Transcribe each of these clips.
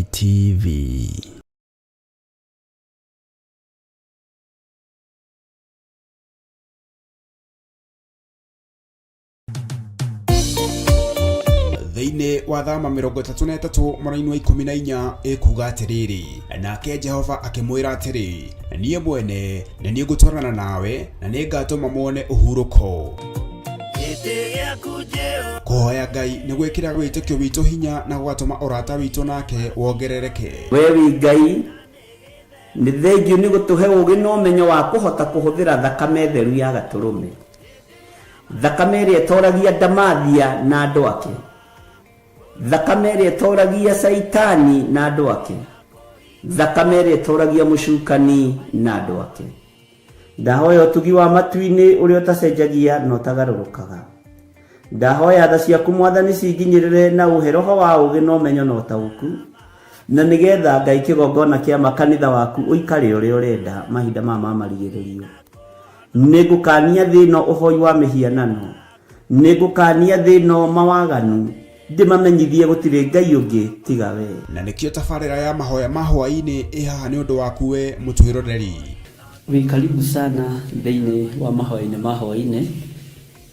Ngai TV. Thĩinĩ wa Thama 33 mũraini wa 14 ĩkuga atĩrĩrĩ, nake Jehova akĩmwĩra atĩrĩ, niĩ mwene nĩ niĩ ngũtwarana nawe na nĩ ngatũma muone ũhurũko. Kũhoya Ngai nĩ gwĩkĩraga wĩtĩkio witũ hinya na gũgatũma ũrata witũ nake wongerereke. We wĩ Ngai, nĩ thengiũ nĩ gũtũhe ũũgĩ na ũmenyo wa kũhota kũhũthĩra thakame theru ya Gatũrũme, thakame ĩrĩa ĩtoragia ndamathia na andũ ake, thakame ĩrĩa ĩtoragia Caitani na andũ ake, thakame ĩrĩa ĩtoragia mũcukani na andũ ake. Ndahoya ũtugi wa matu-inĩ ũrĩa ũtacenjagia na ũtagarũrũkaga. Ndahoya tha ciaku Mwathani cinginyĩrĩre na ũhe roho wa ũũgĩ na ũmenyo na ũtaũku, na nĩgetha Ngai kĩgongona kĩa ma kanitha waku ũikare ũrĩa ũrenda mahinda maya ma marigĩrĩrio. Nĩngũkania thĩ ĩno ũhoi wa mĩhianano, nĩngũkania thĩ ĩno mawaganu, ndĩmamenyithie gũtirĩ Ngai ũngĩ tiga we. Na nĩkĩo tabarĩra ya mahoya ma hwaĩ-inĩ ĩ haha nĩ ũndũ waku we mũtwĩroreri. Wĩ karibu sana thĩinĩ wa mahoya-inĩ ma hwaĩ-inĩ,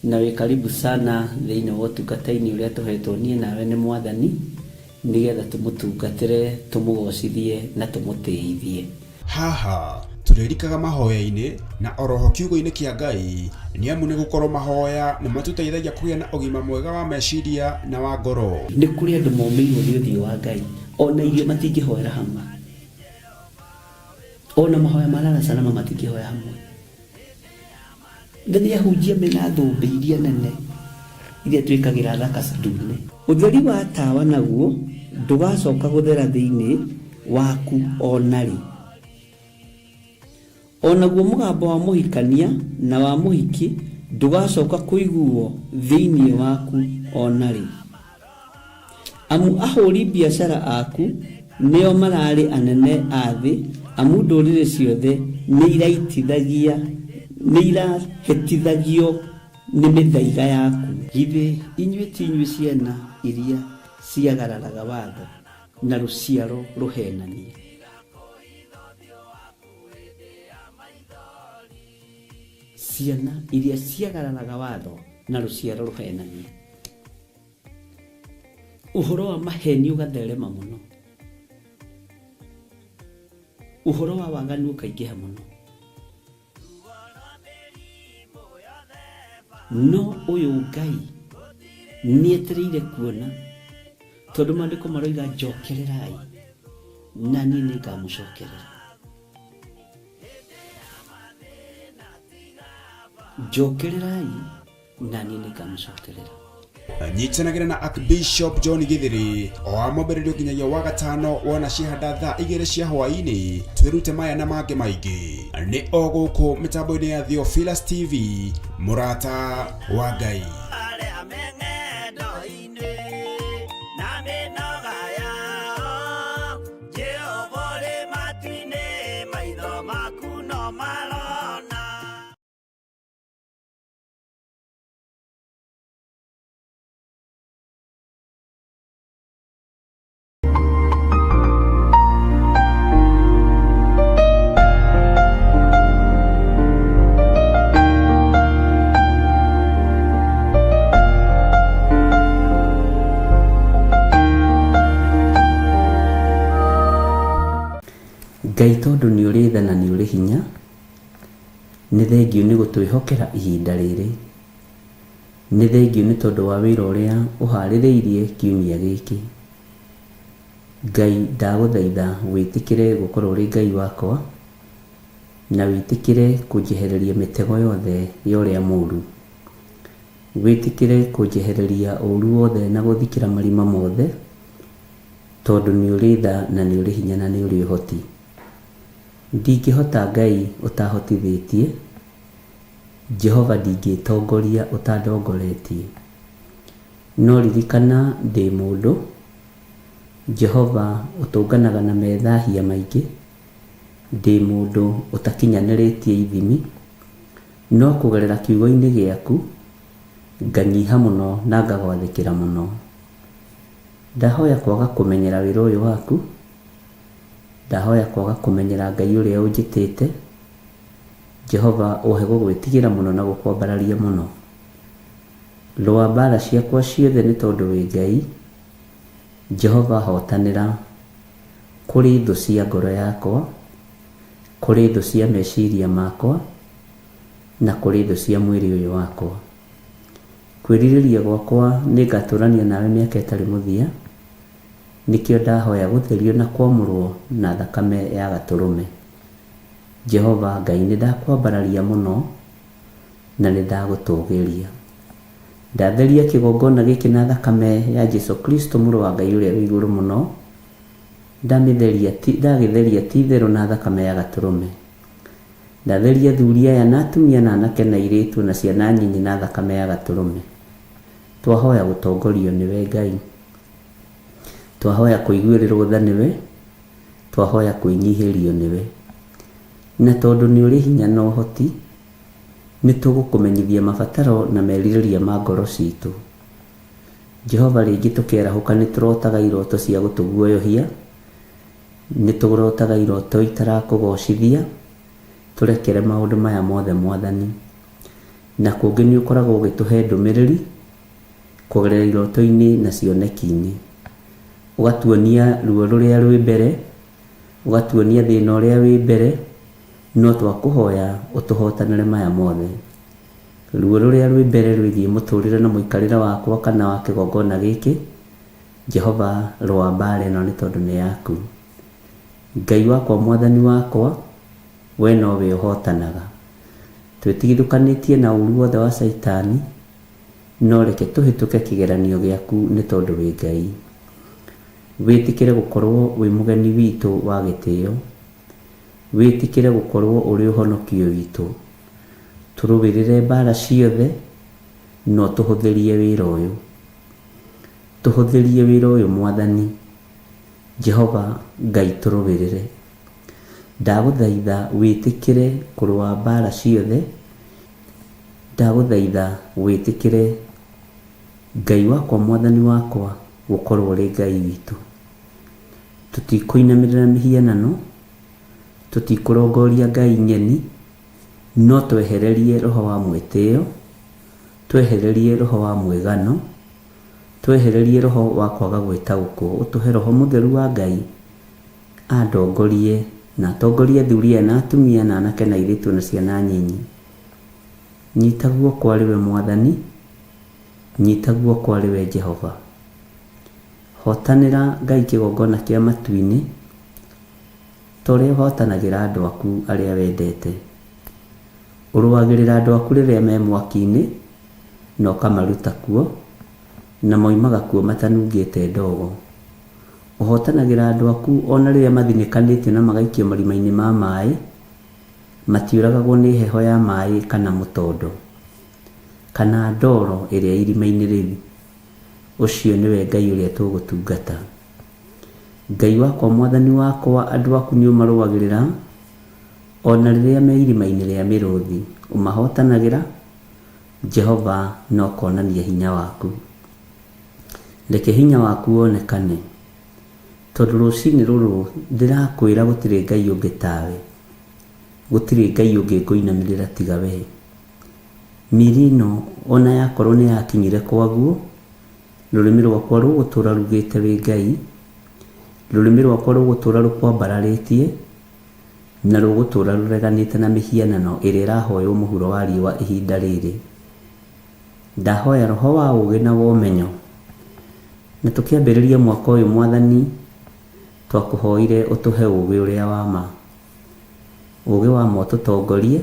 na wĩ karibu sana thĩinĩ wa ũtungata-inĩ ũrĩa tũhetwo niĩ nawe nĩ Mwathani, nĩgetha tũmũtungatĩre, tũmũgocithie na tũmũtĩithie. Haha tũrĩrikaga mahoya-inĩ na oroho kiugo-inĩ kĩa Ngai, nĩamu nĩ gũkorwo mahoya nĩ matũteithagia kũgĩa na ũgima mwega wa meciria na wa ngoro. Nĩ kũrĩ andũ momĩirwo nĩ ũthiũ wa Ngai, ona irio matingĩhoera hamwe, ona mahoya ma lala salama matingĩhoya hamwe. Na nĩ ahunjia mena thũmbĩ iria nene iria twĩkagĩra thaka ndune. Ũtheri wa tawa naguo ndũgacoka gũthera thĩinĩ waku o na rĩ. O naguo mũgambo wa mũhikania na wa mũhiki ndũgacoka kũiguwo thĩinĩ waku o na rĩ. Amu ahũri biacara aku nĩo mararĩ anene a thĩ, amu ndũrĩrĩ ciothe nĩirahĩtithagio nĩ mĩthaiga yaku. Githĩ inyuĩ ti inyuĩ ciana iria ciagararaga watho, na rũciaro rũheenania? Ciana iria ciagararaga watho, na rũciaro rũheenania. Ũhoro wa maheni ũgatherema mũno, ũhoro wa waganu ũkaingĩha mũno. No ũyũ Ngai nĩetereire kuona, tondũ maandĩko maroiga njokererai na niĩ nĩngamũcokerera. Njokererai na niĩ nĩngamũcokerera. Nyitanagĩra na Archbishop John Githiri o wa mwambĩrĩrio nginyagia wa gatano wona ciahanda thaa 2 cia hwaĩ-inĩ, twĩrute maya na mangĩ maingĩ nĩ o gũkũ mĩtambo-inĩ ya Theophilus TV, mũrata wa Ngai. Arĩa me ng'endo-inĩ na mĩnoga yao, Jehova ũrĩ matu-inĩ, maitho maku no marona. Ngai tondũ nĩ ũrĩ tha na nĩ ũrĩ hinya, Nĩ thengiũ nĩ gũtwĩhokera ihinda rĩrĩ. Nĩ thengiũ nĩ tondũ wa wĩra ũrĩa ũharĩrĩirie kiumia gĩkĩ. Ngai ndagũthaitha wĩtĩkĩre gũkorwo ũrĩ Ngai wakwa, na wĩtĩkĩre kũnjehereria mĩtego yothe ya ũrĩa mũru. Wĩtĩkĩre kũnjehereria ũru wothe na gũthikĩra marima mothe, tondũ nĩ ũrĩ tha na nĩ ũrĩ hinya na nĩ ũrĩ ũhoti. Ndingĩhota Ngai ũtahotithĩtie, Jehova ndingĩtongoria ũtandongoretie. No ririkana ndĩ mũndũ, Jehova ũtũnganaga na methahia maingĩ, ndĩ mũndũ ũtakinyanĩrĩtie ithimi, no kũgerera kiugo-inĩ gĩaku, nganyiha mũno na ngagwathĩkĩra mũno. Ndahoya kwaga kũmenyera wĩra ũyũ waku. Ndahoya kwaga kũmenyera Ngai ũrĩa ũnjĩtĩte. Jehova ũhe gũgwĩtigĩra mũno na gũkwambararia mũno. Rũa mbara ciakwa ciothe nĩ tondũ wĩ Ngai. Jehova hotanĩra kũrĩ thũ cia ngoro yakwa, kũrĩ thũ cia meciria makwa, na kũrĩ thũ cia mwĩrĩ ũyũ wakwa. Kwĩrirĩria gwakwa nĩ ngatũrania nawe mĩaka ĩtarĩ mũthia, nĩkĩo ndahoya gũtherio na kwamũrwo na thakame ya Gatũrũme. Jehova Ngai nĩ ndakwambararia mũno na nĩ ndagũtũgĩria. Ndatheria kĩgongona gĩkĩ na thakame ya Jesu Kristo mũrũ wa Ngai ũrĩa wĩ igũrũ mũno, ndamĩtheria ndagĩtheria ti itherũ na thakame ya Gatũrũme. Ndatheria athuri aya na atumia na anake na airĩtu na ciana nyinyi na thakame ya Gatũrũme. Twahoya gũtongorio nĩwe Ngai. Twahoya kũiguĩrĩrwo tha nĩwe, twahoya kwĩnyihĩrio nĩwe. Na tondũ nĩ ũrĩ hinya na ũhoti, nĩ tũgũkũmenyithia mabataro na merirĩria ma ngoro citũ. Jehova rĩngĩ tũkĩarahũka nĩ tũrotaga iroto cia gũtũguoyohia, nĩ tũrotaga iroto itarakũgocithia, tũrekere maũndũ maya mothe Mwathani. Na kũngĩ nĩ ũkoragwo ũgĩtũhe ndũmĩrĩri kũgerera iroto-inĩ na cioneki-inĩ. Ũgatuonia ruo rũrĩa rwĩ mbere, ũgatuonia thĩna ũrĩa wĩ mbere, no twakũhoya ũtũhotanĩre maya mothe. Ruo rũrĩa rwĩ mbere rwĩgiĩ mũtũrĩre na mũikarĩre wakwa kana wa kĩgongona gĩkĩ, Jehova rũa mbara ĩno nĩ tondũ nĩ yaku. Ngai wakwa Mwathani wakwa, we nowe ũhotanaga. Twĩtigithũkanĩtie na ũru wothe wa Caitani, no reke tũhĩtũke kĩgeranio gĩaku nĩ tondũ wĩ Ngai. Wĩtĩkĩre gũkorwo wĩ mũgeni witũ wa gĩtĩo. Wĩtĩkĩre gũkorwo ũrĩ ũhonokio witũ. Tũrũĩrĩre mbara ciothe, na ũtũhũthĩrie wĩra ũyũ. Tũhũthĩrie wĩra ũyũ Mwathani. Jehova Ngai tũrũĩrĩre. Ndagũthaitha wĩtĩkĩre kũrũa mbara ciothe. Ndagũthaitha wĩtĩkĩre Ngai wakwa Mwathani wakwa gũkorwo ũrĩ Ngai witũ. Tũtikũinamĩrĩra mĩhianano, tũtikũrongoria ngai ng'eni, no twehererie roho wa mwĩtĩo, twehererie roho wa mwĩgano, twehererie roho wa kwaga gwĩtaũkwo, ũtũhe roho mũtheru wa Ngai andongorie na atongorie athuri aya na atumia na anake na airĩtu na ciana nyinyi. Nyita guoko arĩ we Mwathani, nyita guoko arĩ we Jehova. Hotanĩra Ngai kĩgongona kĩa matu-inĩ, ta ũrĩa ũhotanagĩra andũ aku arĩa wendete. Ũrũagĩrĩra andũ aku rĩrĩa me mwaki-inĩ, na ũkamaruta kuo, na moimaga kuo matanungĩte ndogo. Ũhotanagĩra andũ aku o na rĩrĩa mathinĩkanĩtio na magaikio marima-inĩ ma maĩ, matiũragagwo nĩ heho ya maĩ kana mũtondo, kana ndoro ĩrĩa irima-inĩ rĩu. Ũcio nĩwe Ngai ũrĩa tũgũtungata. Ngai wakwa Mwathani wakwa, andũ aku nĩ ũmarũagĩrĩra, o na rĩrĩa me irima-inĩ rĩa mĩrũthi, ũmahotanagĩra, Jehova, na ũkonania hinya waku. Reke hinya waku wonekane, tondũ rũcinĩ rũrũ ndĩrakwĩra gũtirĩ Ngai ũngĩ tawe, gũtirĩ Ngai ũngĩ ngũinamĩrĩra tiga we. Mĩĩrĩ ĩno ona yakorwo nĩ yakinyire kwaguo, rũrĩmĩ rwakwa rũgũtũra rugĩte wĩ Ngai, rũrĩmĩ rwakwa rũgũtũra rũkwambararĩtie, na rũgũtũra rũreganĩte na mĩhianano ĩrĩa ĩrahoywo mũhuro wa riũa ihinda rĩrĩ. Ndahoya roho wa ũũgĩ na wa ũmenyo. Na tũkĩambĩrĩria mwaka ũyũ Mwathani, twakũhoire ũtũhe ũũgĩ ũrĩa wa ma. Ũũgĩ wa ma ũtũtongorie,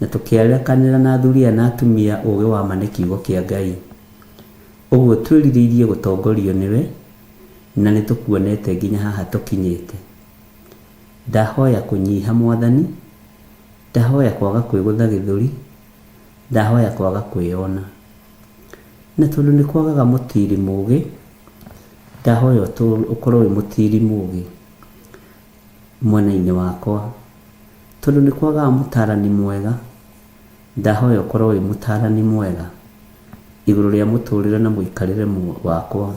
na tũkĩarekanĩra na athuri aya na atumia ũũgĩ wa ma nĩ kiugo kĩa Ngai. Ũguo twĩrirĩirie gũtongorio nĩwe, na nĩ tũkuonete nginya haha tũkinyĩte. Ndahoya kũnyiha Mwathani, ndahoya kwaga kwĩgũtha gĩthũri, ndahoya kwaga kwĩyona. Na tondũ nĩ kwagaga mũtiri mũgĩ, ndahoya ũkorwo wĩ mũtiri mũgĩ mwena-inĩ wakwa. Tondũ nĩ kwagaga mũtarani mwega, ndahoya ũkorwo wĩ mũtarani mwega igũrũ rĩa mũtũrĩre na mũikarĩre wakwa.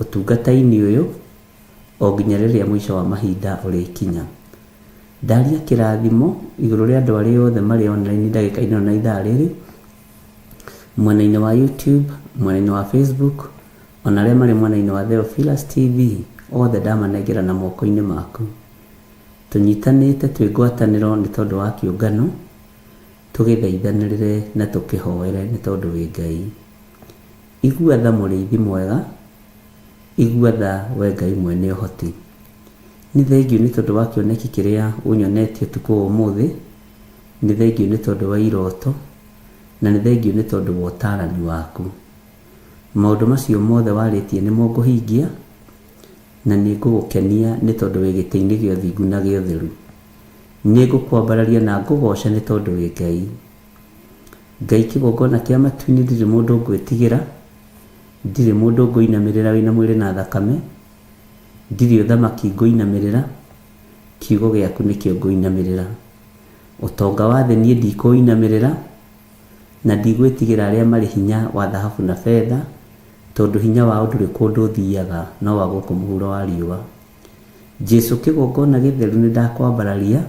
Ũtungata-inĩ ũyũ o nginya rĩrĩa mũico wa mahinda ũrĩkinya. Ndaria kĩrathimo igũrũ rĩa andũ arĩa othe marĩ online ndagĩka-inĩ ĩno na ithaa rĩrĩ, mwena-inĩ wa YouTube, mwena-inĩ wa Facebook, ona arĩa marĩ mwena-inĩ wa Theophilus TV, othe ndamanengera na moko-inĩ maku. Tũnyitanĩte twĩ ngwatanĩro nĩ tondũ wa kĩũngano, tũgĩthaithanĩrĩre na tũkĩhoere nĩ tondũ wĩ Ngai. Igua tha mũrĩithi mwega, igua tha we Ngai mwene ũhoti. Nĩ thengiũ nĩ tondũ wa kĩoneki kĩrĩa ũnyonetie ũtukũ wa ũmũthĩ, nĩ thengiũ nĩ tondũ wa iroto, na nĩ thengiũ nĩ tondũ wa ũtaarani waku. Maũndũ macio mothe warĩtie nĩmo ngũhingia, na nĩ ngũgũkenia nĩ tondũ wĩ gĩtĩ-inĩ gĩa ũthingu na gĩa ũtheru. Nĩ ngũkwambararia na ngũgooce nĩ tondũ wĩ Ngai. Ngai kĩgongona kĩa matu-inĩ ndirĩ mũndũ ngwĩtigĩra, ndirĩ mũndũ ngũinamĩrĩra wĩna mwĩrĩ na thakame, ndirĩ ũthamaki ngũinamĩrĩra, kiugo gĩaku nĩkĩo ngũinamĩrĩra. Ũtonga wa thĩ niĩ ndikũinamĩrĩra, na ndigwĩtigĩra arĩa marĩ hinya wa thahabu na betha, tondũ hinya wao ndũrĩ kũndũ ũthiaga no wa gũkũ mũhuro wa riũa. Jesu kĩgongona gĩtheru nĩ ndakwambararia,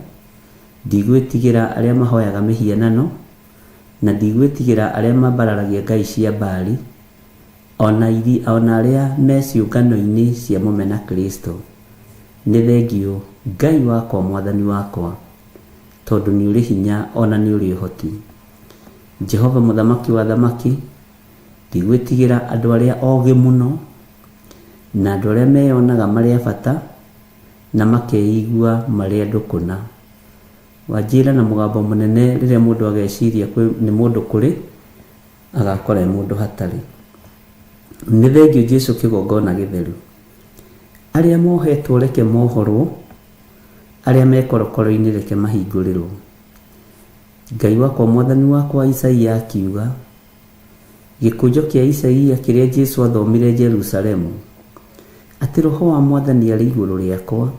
ndigwĩtigĩra arĩa mahoyaga mĩhianano, na ndigwĩtigĩra arĩa mambararagia ngai cia Baali, ona arĩa me ciũngano-inĩ cia mũmena Kristo. Nĩ thengiũ Ngai wakwa mwathani wakwa, tondũ nĩ ũrĩ hinya ona nĩ ũrĩ ũhoti. Jehova mũthamaki wa athamaki, ndigwĩtigĩra andũ arĩa ogĩ mũno, na andũ arĩa meyonaga marĩ a bata, na makeigua marĩ andũ kũna. Wanjĩra na mũgambo mũnene rĩrĩa mũndũ ageciria nĩ mũndũ kũrĩ, agakora e mũndũ hatarĩ. Nĩ thengiũ Jesu kĩgongona gĩtheru. Arĩa mohetwo reke mohorwo, arĩa me korokoro-inĩ reke mahingũrĩrwo. Ngai wakwa mwathani wakwa Isaia akiuga, gĩkũnjo kĩa Isaia kĩrĩa Jesu athomire Jerusalemu, atĩ roho wa mwathani arĩ igũrũ rĩakwa,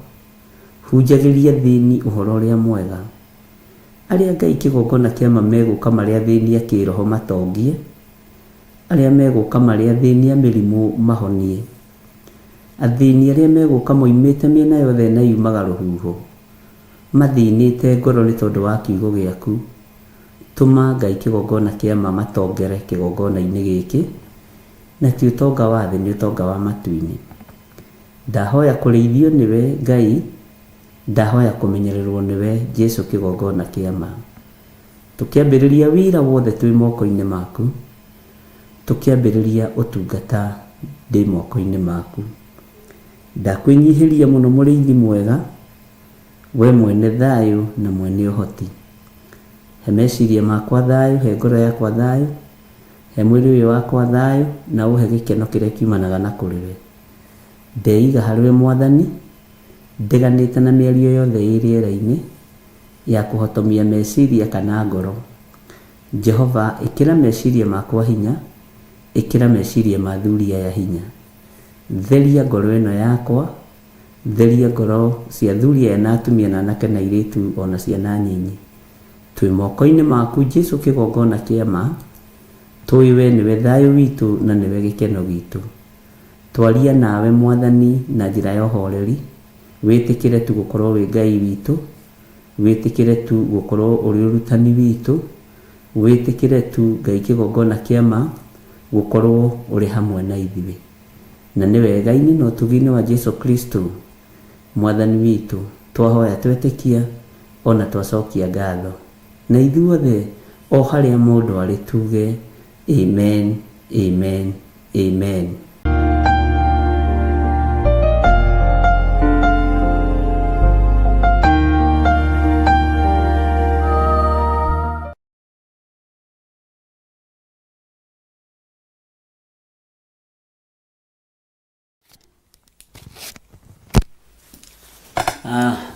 hunjagĩria athĩni ũhoro ũrĩa mwega. Arĩa Ngai kĩgongona kĩama megũka marĩ athĩni a kĩroho matongie, arĩa megũka marĩ athĩni a mĩrimũ mahonie, athĩni arĩa megũka moimĩte mĩena yothe na yumaga rũhuho, mathĩnĩte ngoro nĩ tondũ wa kiugo gĩaku. Tũma Ngai kĩgongona kĩama matongere kĩgongona-inĩ gĩkĩ, na ti ũtonga wa thĩ nĩ ũtonga wa matu-inĩ. Ndahoya kũrĩithio nĩwe Ngai, ndahoya kũmenyererwo nĩwe Jesu kĩgongona kĩama. Tũkĩambĩrĩria wĩra wothe twĩ moko-inĩ maku, tũkĩambĩrĩria ũtungata ndĩ moko-inĩ maku. Ndakwĩnyihĩria mũno mũrĩithi mwega, we mwene thayũ na mwene ũhoti. He meciria makwa thayũ, he ngoro yakwa thayũ, he mwĩrĩ ũyũ wakwa thayũ, na ũhe gĩkeno kĩrĩa kiumanaga na kũrĩ we. Ndeiga harĩ we mwathani, ndeganĩte na mĩario yothe ĩ rĩera-inĩ ya kũhotomia meciria kana ngoro. Jehova, ĩkĩra meciria makwa hinya, ĩkĩra meciria ma athuri aya hinya. Theria ngoro ĩno yakwa, theria ngoro cia athuri aya na atumia na anake na airĩtu ona ciana nyinyi. Twĩ moko-inĩ maku Jesu kĩgongona kĩa ma, tũĩ we nĩwe thayũ witũ na nĩwe gĩkeno gitũ. Twaria nawe mwathani na njĩra ya ũhoreri, wĩtĩkĩre tu gũkorwo wĩ Ngai witũ, wĩtĩkĩre tu gũkorwo ũrĩ ũrutani witũ, wĩtĩkĩre tu Ngai kĩgongona kĩa ma gũkorwo ũrĩ hamwe na ithuĩ. Na nĩ wega-inĩ na ũtugi-inĩ wa Jesu Kristo mwathani witũ, twahoya twetĩkia ona twacokia ngatho. Na ithuothe o harĩa mũndũ arĩ tuge amen, amen, amen.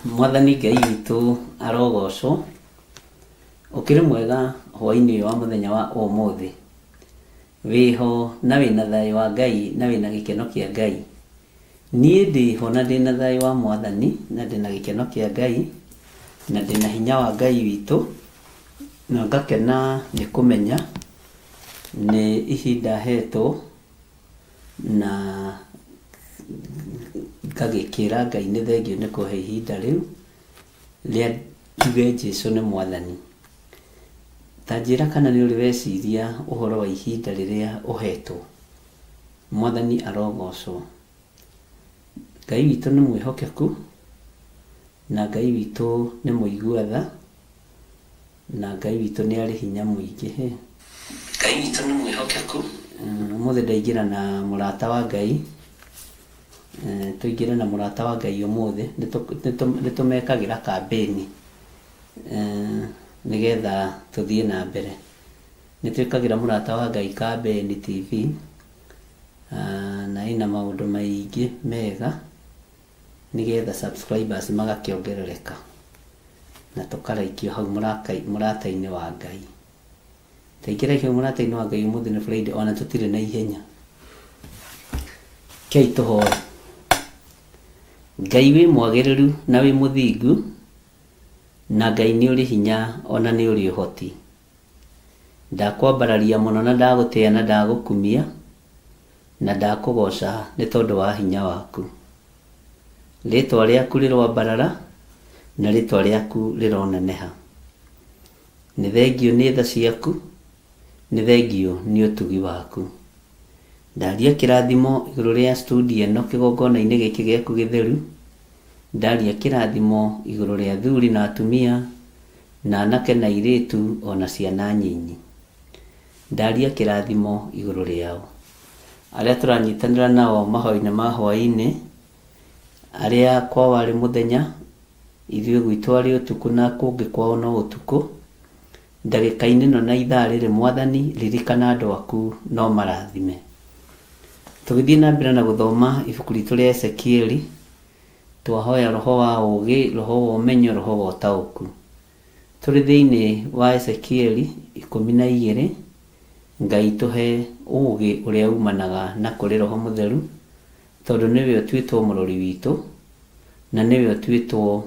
Mwathani Ngai witũ arogocwo. Ũkĩrĩ mwega hwaĩ-inĩ ũyũ wa mũthenya wa ũmũthĩ. Wĩho na wĩna thayũ wa Ngai na wĩna gĩkeno kĩa Ngai. Niĩ ndĩho na ndĩna thayũ wa Mwathani na ndĩna gĩkeno kĩa Ngai na ndĩna hinya wa Ngai witũ na ngakena nĩ kũmenya nĩ ihinda hetwo na Ngagĩkĩra Ngai nĩ thengiũ nĩ kũhe ihinda rĩu rĩa njuge Jesu nĩ mwathani. Ta njĩra kana nĩ ũrĩ weciria ũhoro wa ihinda rĩrĩa ũhetwo. Mwathani arogocwo. Ngai witũ nĩ mwĩhokeku, na Ngai witũ nĩ mũigua tha, na Ngai witũ nĩ arĩ hinya mũingĩ. Ngai witũ nĩ mwĩhokeku. Ũmũthĩ ndaingĩra na mũrata wa Ngai. Tũingĩre na mũrata wa Ngai ũmũthĩ, nĩ tũmekagĩra kambĩni nĩgetha tũthiĩ na mbere. Nĩ twĩkagĩra mũrata wa Ngai kambĩni TV, na ĩna maũndũ maingĩ mega nĩgetha subscribers magakĩongerereka na tũkaraikio hau mũrata-inĩ wa Ngai. Taingĩrai hau mũrata-inĩ wa Ngai ũmũthĩ nĩ Friday ona tũtirĩ na ihenya. Kei tũhoe. Ngai wĩ mwagĩrĩru na wĩ mũthingu, na Ngai nĩ ũrĩ hinya ona nĩ ũrĩ ũhoti. Ndakwambararia mũno na ndagũtĩa na ndagũkumia na ndakũgoca nĩ tondũ wa hinya waku. Rĩtwa rĩaku rĩroambarara na rĩtwa rĩaku rĩroneneha. Nĩ thengiũ nĩ tha ciaku, nĩ thengiũ nĩ ũtugi waku. Ndaria kĩrathimo igũrũ rĩa studio ĩno kĩgongona-inĩ gĩkĩ gĩaku gĩtheru. Ndaria kĩrathimo igũrũ rĩa athuri na atumia, na anake na airĩtu ona ciana nyinyi. Ndaria kĩrathimo igũrũ rĩao. Arĩa tũranyitanĩra nao mahoya-inĩ ma hwaĩ-inĩ, arĩa kwao arĩ mũthenya, ithuĩ gwitũ arĩ ũtukũ na kũngĩ kwao no ũtukũ. Ndagĩka-inĩ ĩno na ithaa rĩrĩ Mwathani, ririkana andũ aku no marathime. Tũgĩthiĩ na mbere na gũthoma ibuku ritũ rĩa Ezekieli, twahoya roho wa ũũgĩ, roho wa ũmenyo, roho wa ũtaũku. Tũrĩ thĩinĩ wa Ezekieli 12, Ngai tũhe ũũgĩ ũrĩa umanaga na kũrĩ Roho Mũtheru, tondũ nĩwe ũtuĩtwo mũrori witũ, na nĩwe ũtuĩtwo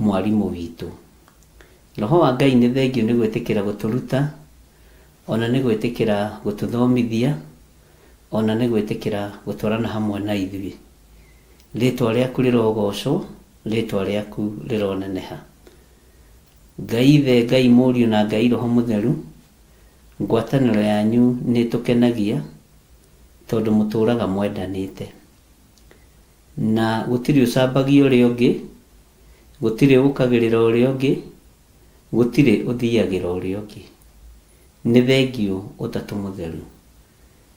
mwarimũ witũ. Roho wa Ngai nĩ thengiũ nĩ gwĩtĩkĩra gũtũruta, ona nĩ gwĩtĩkĩra gũtũthomithia, ona nĩ gwĩtĩkĩra gũtwarana hamwe na ithuĩ. Rĩtwa rĩaku rĩrogocwo, rĩtwa rĩaku rĩroneneha. Ngai Ithe, Ngai Mũriũ na Ngai Roho Mũtheru, ngwatanĩro yanyu nĩ ĩtũkenagia tondũ mũtũraga mwendanĩte. Na gũtirĩ ũcambagia ũrĩa ũngĩ, gũtirĩ ũkagĩrĩra ũrĩa ũngĩ, gũtirĩ ũthiagĩra ũrĩa ũngĩ. Nĩ thengiũ Ũtatũ Mũtheru.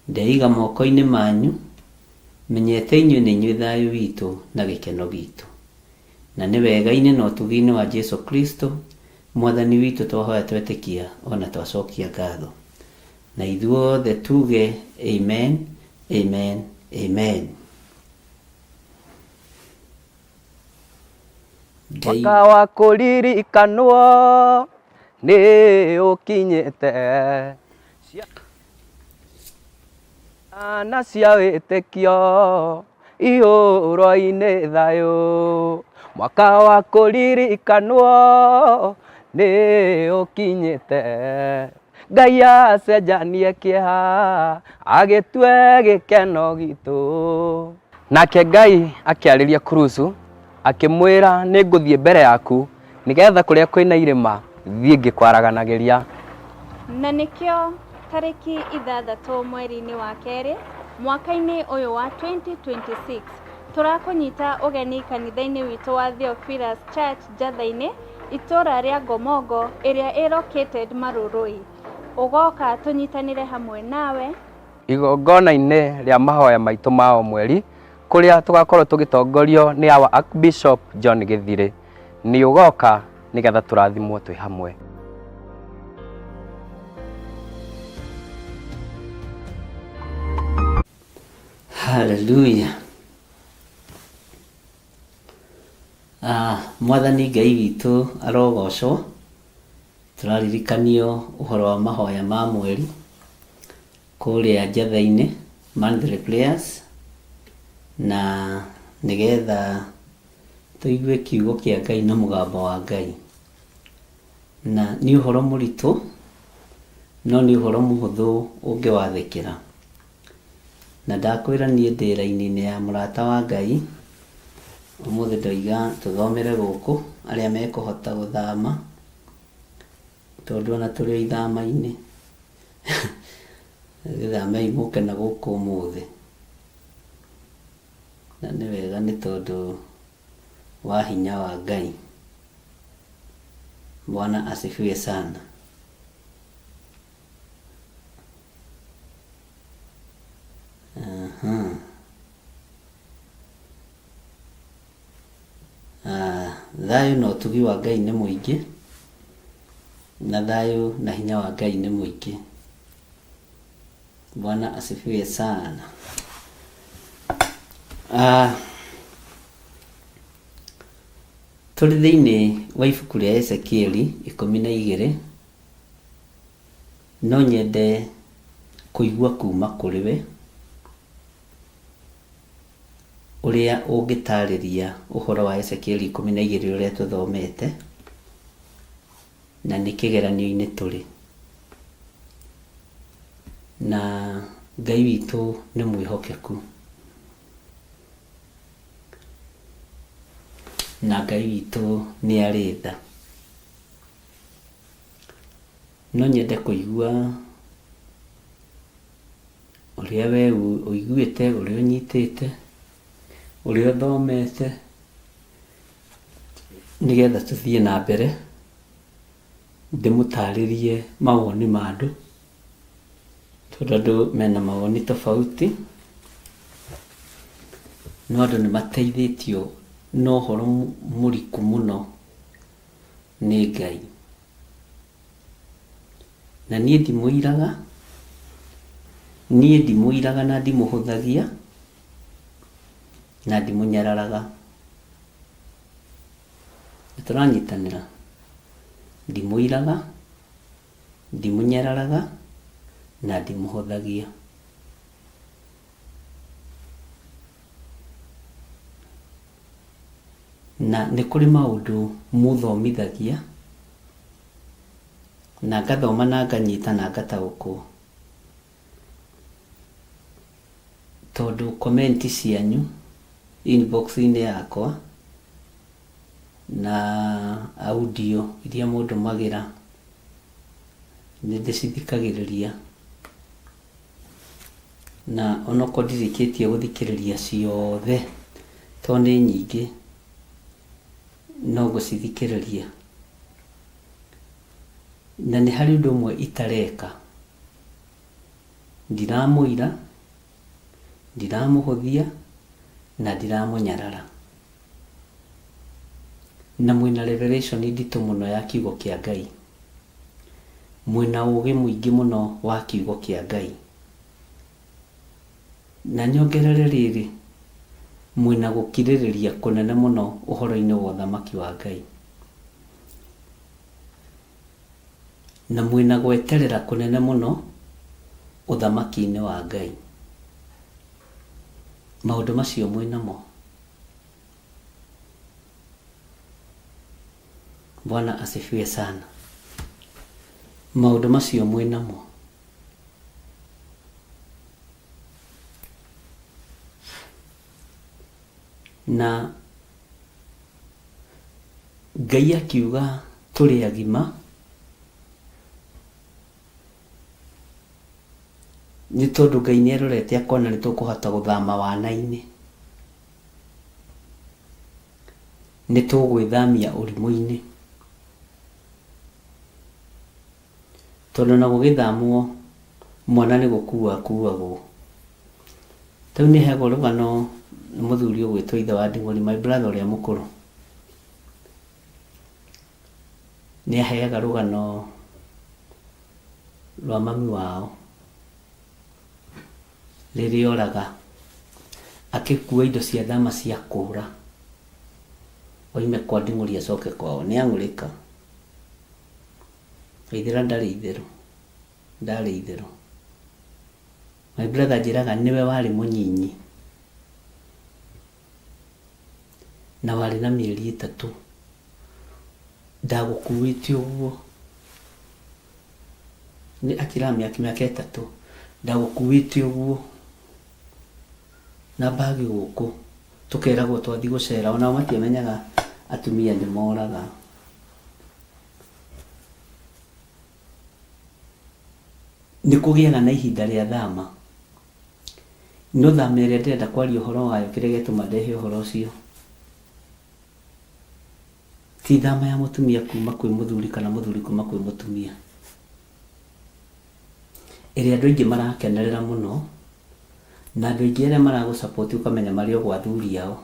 Ndeiga moko-inĩ manyu, menyete inyuĩ nĩ inyuĩ thayũ witũ na gĩkeno gitũ. Na nĩ wega-inĩ na ũtugi-inĩ wa Jesu Kristo, Mwathani witũ twahoya twetĩkia ona twacokia ngatho. Na ithuothe tuge amen, amen, amen. Ngai Mwaka wa kũririkanwo nĩ ũkinyĩte, ciana cia wĩtĩkio ihũrwo-inĩ thayũ. Mwaka wa kũririkanwo nĩ ũkinyĩte, Ngai acenjanie kĩeha agĩtue gĩkeno gitũ. Nake Ngai akĩarĩria Kurusu akĩmwĩra, nĩ ngũthiĩ mbere yaku nĩgetha kũrĩa kwĩna irĩma thiĩ ngĩkwaraganagĩria. Na nĩkĩo tarĩki 6 mweri-inĩ wa kerĩ mwaka-inĩ ũyũ wa 2026 tũrakũnyita ũgeni kanitha-inĩ witũ wa Theophilus Church Njatha-inĩ, itũra rĩa Ngomongo ĩrĩa ĩ located Marurui. Ũgoka tũnyitanĩre hamwe nawe igongona-inĩ rĩa mahoya maitũ ma o mweri kũrĩa tũgakorwo tũgĩtongorio nĩ our Archbishop John Gĩthirĩ. Nĩ ũgoka nĩgetha tũrathimwo twĩ hamwe. Hallelujah. Mwathani Ngai witũ arogocwo. Tũraririkanio ũhoro wa mahoya ma mweri kũrĩa Njatha-inĩ monthly prayers, na nĩgetha tũigue kiugo kĩa Ngai na mũgambo wa Ngai. Na nĩ ũhoro mũritũ, no nĩ ũhoro mũhũthũ ũngĩwathĩkĩra. Na ndakwĩra niĩ ndĩ raini-inĩ ya mũrata wa Ngai, Ũmũthĩ ndoiga tũthomere gũkũ arĩa mekũhota gũthama, tondũ ona tũrĩ o ithama-inĩ. Gĩthamei mũke na gũkũ ũmũthĩ. Na nĩ wega nĩ tondũ wa hinya wa Ngai. Bwana asifiwe sana. Aha. Ah, thayũ na ũtugi wa Ngai nĩ mũingĩ, na thayũ na hinya wa Ngai nĩ mũingĩ. Bwana asifiwe sana. Ah, tũrĩ thĩinĩ wa ibuku rĩa Ezekieli 12, no nyende kũigua kuma kũrĩ we ũrĩa ũngĩtarĩria ũhoro wa Ezekieli 12 ũrĩa tũthomete, na nĩ kĩgeranio-inĩ tũrĩ. Na Ngai witũ nĩ mwĩhokeku. Na Ngai witũ nĩ arĩ tha. No nyende kũigua ũrĩa we ũiguĩte, ũrĩa ũnyitĩte, ũrĩa ũthomete, nĩgetha tũthiĩ na mbere, ndĩmũtarĩrie mawoni ma andũ, tondũ andũ mena mawoni tofauti, no andũ nĩ mateithĩtio na ũhoro mũriku mũno nĩ Ngai. Na niĩ ndimũiraga, niĩ ndimũiraga na ndimũhũthagia, na ndimũnyararaga. Nĩ tũranyitanĩra? Ndimũiraga, ndimũnyararaga, na ndimũhũthagia. Na nĩ kũrĩ maũndũ mũthomithagia, na ngathoma na nganyita na ngataũkwo. Tondũ comment cianyu inbox-inĩ yakwa na audio iria mũndũmagĩra nĩ ndĩcithikagĩrĩria. Na onokorwo ndirĩkĩtie gũthikĩrĩria ciothe tondũ nĩ nyingĩ, no ngũcithikĩrĩria. Na nĩ harĩ ũndũ ũmwe itareka. Ndiramũira, ndiramũhũthia, na ndiramũnyarara. Na mwĩna revelation nditũ mũno ya kiugo kĩa Ngai. Mwĩna ũgĩ mũingĩ mũno wa kiugo kĩa Ngai. Na nyongerere rĩrĩ, mwĩna gũkirĩrĩria kũnene mũno ũhoro-inĩ wa ũthamaki wa Ngai. Na mwĩna gweterera kũnene mũno ũthamaki-inĩ wa Ngai. Maũndũ macio mwĩnamo. Bwana asifiwe sana. Maũndũ macio mwĩnamo. Na Ngai akiuga tũrĩ agima, nĩ tondũ Ngai nĩ arorete akona nĩ tũkũhota gũthama wana-inĩ, nĩ tũgwĩthamia ũrimũ-inĩ. Tondũ ona gũgĩthamwo mwana nĩ gũkua akuagwo. Rĩu nĩ heagwo rũgano nĩ mũthuri ũgwĩtwo ithe wa Nding'ũri, my brother ũrĩa mũkũrũ. Nĩ aheaga rũgano rwa mami wao rĩrĩa oraga akĩkua indo cia thama cia kũra oime kwa Nding'ũri acoke kwao. Nĩ ang'ũrĩka. Waithera ndarĩ itherũ, ndarĩ itherũ. My brother anjĩraga nĩwe warĩ mũnyinyi na warĩ na mĩeri 3 ndagũkuĩte ũguo, nĩ akĩraga mĩaka 3 ndagũkuĩte ũguo na mbagi gũkũ. Tũkeragwo twathiĩ gũcera, onao matiamenyaga atumia nĩ moraga. Nĩ kũgĩaga na ihinda rĩa thama. No thama ĩrĩa ndĩrenda kwaria ũhoro wayo kĩrĩa gĩatũma ndehe ũhoro ũcio, ti thama ya mũtumia kuma kwĩ mũthuri kana mũthuri kuma kwĩ mũtumia, ĩrĩa andũ aingĩ marakenerera mũno, na andũ aingĩ arĩa maragũ support ũkamenya marĩ o gwa athuri ao,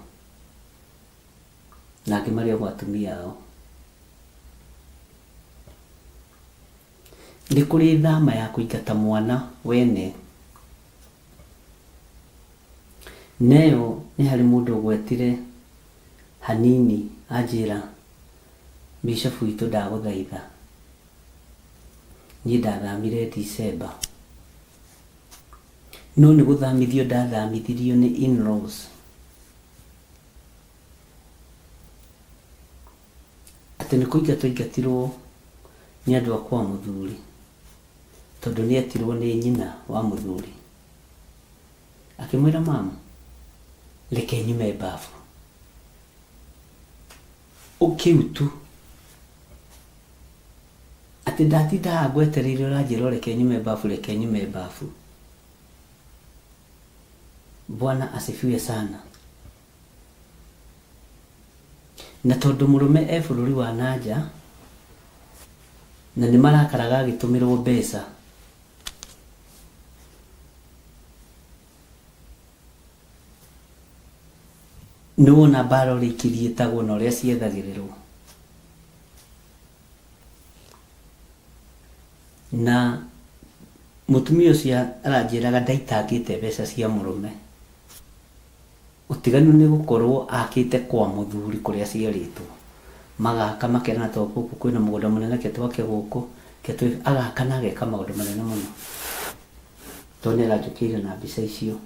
na angĩ marĩ o gwa atumia ao. Nĩ kũrĩ thama ya kũingata mwana wene. Na ĩyo nĩ harĩ mũndũ ũgwetire hanini anjĩra, Bishop witũ ndagũthaitha, niĩ ndathamire December, no nĩ gũthamithio ndathamithirio nĩ in-laws. Atĩ nĩ kũingatwo aingatirwo nĩ andũ a kwa mũthuri tondũ nĩ etirwo nĩ nyina wa mũthuri. Akĩmwĩra mum reke nyume bafu. Kĩu tu. Atĩ ndatinda haha ngwetereire ũranjĩra o reke nyume bafu reke nyume bafu. Bwana asifiwe sana. Na tondũ mũrũme e bũrũri wa na nja, na nĩ marakaraga agĩtũmĩrwo mbeca, nĩ wona mbara ũrĩa ikiriĩtagwo na ũrĩa ciethagĩrĩrwo. Na mũtumia ũcio aranjĩraga ndaitangĩte mbeca cia mũrũme. Ũtiganu nĩ gũkorwo akĩte kwa mũthuri kũrĩa aciarĩtwo. Magaka makerana to gũkũ kwĩna mũgũnda mũnene reke twake gũkũ, reke twĩ, agaka na ageka maũndũ manene mũno. Tondũ nĩ aranjũkĩire na mbica icio.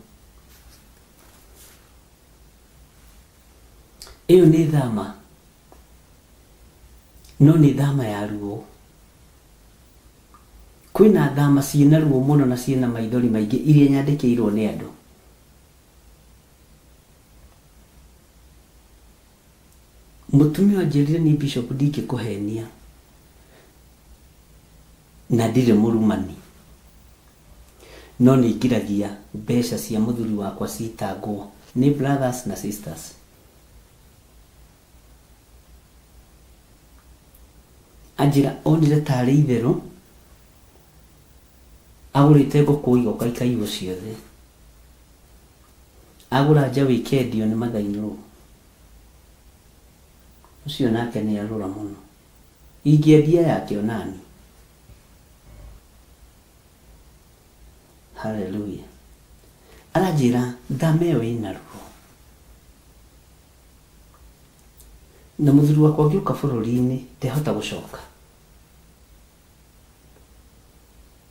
Ĩyo nĩ thama, no nĩ thama ya ruo. Kwĩna thama ciĩna ruo mũno na ciĩna maithori maingĩ iria nyandĩkĩirwo nĩ andũ. Mũtumia anjĩrire niĩ Bishop ndingĩkũhenia na ndirĩ mũrumani no nĩ ngiragia mbeca cia mũthuri wakwa citangwo nĩ brothers na sisters. Anjĩra onire tarĩ itherũ agũrĩte ngũkũ igoka ikaiywo ciothe. Agũra njaũ ĩkendio nĩ mother-in-law. Ũcio nake nĩ arũra mũno. Ingĩendia yake onani. Hallelujah. Aranjĩra thama ĩyo ĩna ruo. Na mũthuri wakwa angĩũka bũrũri-inĩ ndehota gũcoka.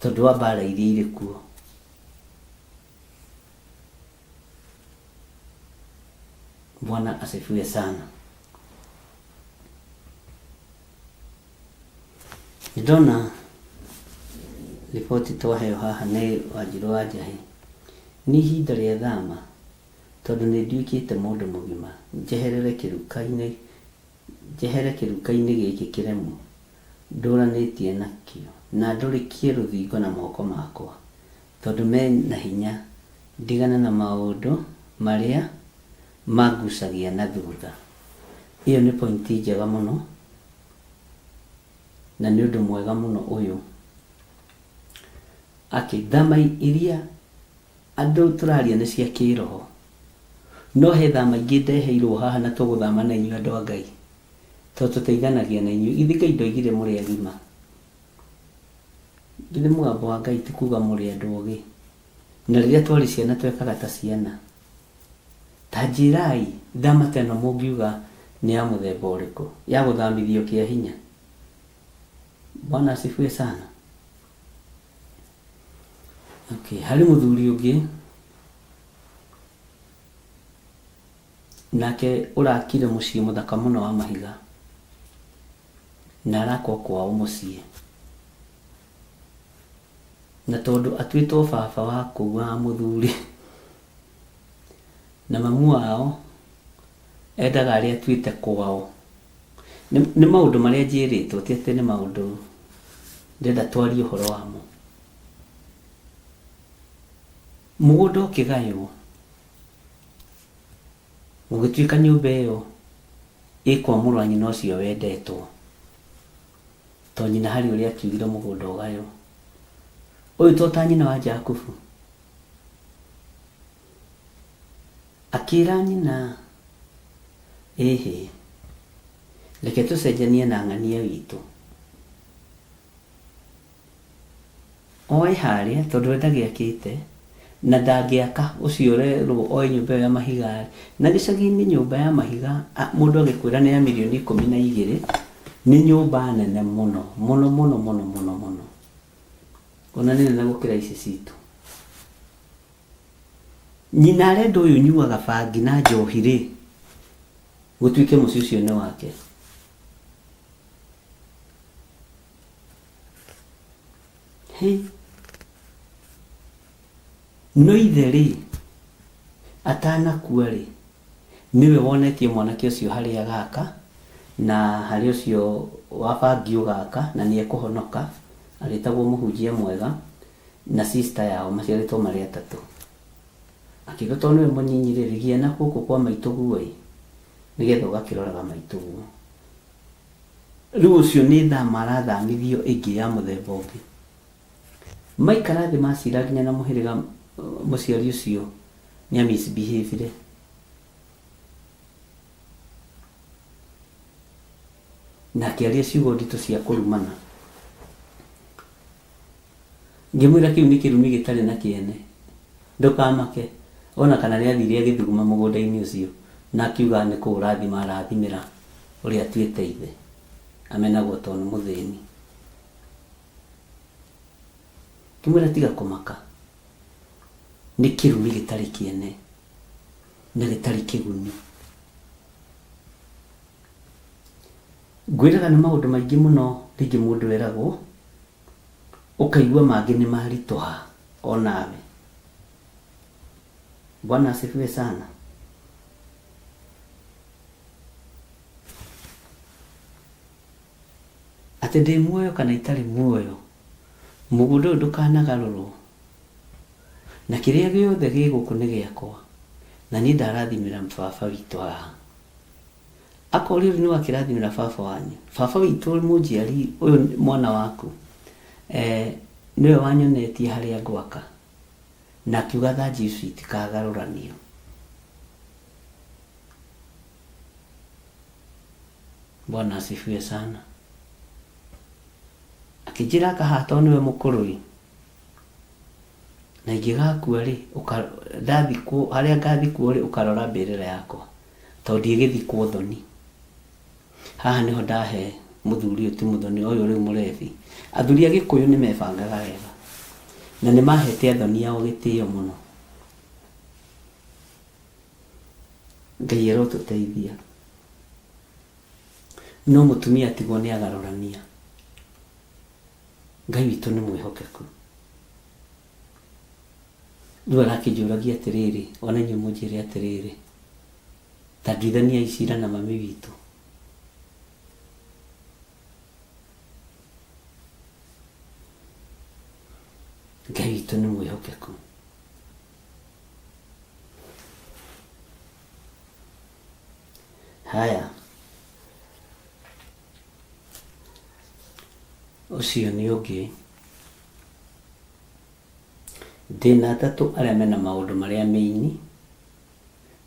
Tondũ wa mbara iria irĩ kuo. Bwana asifiwe sana. Nĩndona riboti twaheo haha nĩ Wanjirũ wa Njahĩ. Nĩ ihinda rĩa thama tondũ nĩ nduĩkĩte mũndũ mũgima njeherere kĩruka-inĩ njehere kĩruka-inĩ gĩkĩ kĩremu ndũranĩtie nakĩo na ndũrĩkie rũthingo na moko makwa. Tondũ me na hinya, ndigane na maũndũ marĩa mangucagia na thutha. Ĩyo nĩ point njega mũno, na nĩ ũndũ mwega mũno ũyũ. Akĩ, thama iria andũ tũraria nĩ cia kĩroho, no he thama ingĩ ndeheirwo haha na tũgũthama na inyuĩ andũ a Ngai, tondũ tũteithanagia na inyuĩ. Githĩ Ngai ndoigire mũrĩ agima? Githĩ mũgambo wa Ngai ti kuga mũrĩ andũ ogĩ? Na rĩrĩa twarĩ ciana twekaga ta ciana. Ta njĩrai, thama ta ĩno mũngiuga nĩ ya mũthemba ũrĩkũ? Ya gũthamithio kĩa hinya? Bwana asifiwe sana. Okay, harĩ mũthuri ũngĩ nake ũrakire mũciĩ mũthaka mũno wa mahiga. Na arakwo kwao mũciĩ. Na tondũ atuĩtwo baba wa kũu wa mũthuri, na mamu wao Endaga arĩa atuĩte kwao. Nĩ maũndũ marĩa njĩrĩtwo, ti atĩ nĩ maũndũ ndĩrenda twarie ũhoro wamo. Mũgũnda ũkĩgaywo, gũgĩtuĩka nyũmba ĩyo ĩ kwa mũrũ wa nyina ũcio wendetwo, to nyina harĩ ũrĩa akiugire mũgũnda ũgaywo. Ũyũ to ta nyina wa Jakubu. Akĩra nyina, ĩhĩ, reke tũcenjanie na ng'ania witũ. Oe harĩa tondũ we ndagĩakĩte na ndangĩaka ũcio ũrerwo oe nyũmba ĩyo ya mahiga rĩ. Na gĩcagi-inĩ nyũmba ya mahiga mũndũ agĩkwĩra nĩ ya mirioni 12 nĩ nyũmba nene mũno mũno mũno mũno mũno mũno. Ona nĩ nene gũkĩra ici citũ. Nyina arenda ũyũ ũnyuaga bangi na njohi rĩ, gũtuĩke mũciĩ ũcio nĩ wake. Hĩ! No ithe rĩ, atanakua rĩ, nĩwe wonetie mwanake ũcio harĩa agaka, na harĩa ũcio wa bangi ũgaka, na nĩ ekũhonoka, agĩtagwo mũhunjia mwega, na sister yao maciarĩtwo marĩ atatũ. Akiuga tondũ nĩwe mũnyinyi rĩ, gĩa na gũkũ kwa maitũguo ĩ, nĩgetha ũgakĩroraga maitũguo. Rĩu ũcio nĩ thama arathamithio ĩngĩ ya mũthemba ũngĩ. Maikara thĩ macira nginya na mũhĩrĩga mũciari ũcio nĩ a misbehavire. Na akĩaria ciugo nditũ cia kũrumana. Ngĩmwĩra kĩu nĩ kĩrumi gĩtarĩ na kĩene. Ndũkamake. Ona kana nĩ athire agĩthuguma mũgũnda-inĩ ũcio na akiuga nĩ kũũrathima arathimĩra ũrĩa atuĩte ithe. Amenagwo tondũ nĩ mũthĩni. Ngĩmwĩra tiga kũmaka. Nĩ kĩrumi gĩtarĩ kĩene na gĩtarĩ kĩguni. Ngwĩraga nĩ maũndũ maingĩ mũno rĩngĩ mũndũ eragwo, ũkaigua mangĩ nĩ maritũha onawe. Bwana asifiwe sana. Atĩ ndĩ muoyo kana itarĩ muoyo, mũgũnda ũyũ ndũkanagarũrwo, na kĩrĩa gĩothe gĩ gũkũ nĩ gĩakwa, na niĩ ndarathimĩra baba witũ haha. Akoria rĩu nĩwakĩrathimĩra baba wanyu. Baba witũ mũnjiari ũyũ mwana waku eh, nĩwe wanyonetie harĩa ngwaka na akiuga thanji ici itikagarũranio. Bwana asifiwe sana. Akĩnjĩra akahaha tondũ nĩwe mũkũrũ ĩ, na ingĩgakua rĩ, ndathikwo harĩa ngathikwo rĩ, ũkarora mbĩrĩra yakwa tondũ ndiĩgĩthikwo thoni. Haha nĩho ndahe mũthuri ũyũ ti mũthoni ũyũ rĩu mũrebi. Athuri a Gĩkũyũ nĩ mebangaga wega na nĩ mahete athoni ao gĩtĩo mũno. Ngai arotũteithia. No mũtumia atigwo nĩ agarũrania. Ngai witũ nĩ mwĩhokeku. Rĩu arakĩnjũragia atĩrĩrĩ, ona inyuĩ mũnjĩre atĩrĩrĩ, ta nduithaniai cira na mami witũ. Ngai witũ nĩ mwĩhokeku. Haya, ũcio nĩ ũngĩ. Ndĩna atatũ arĩa mena maũndũ marĩa meini,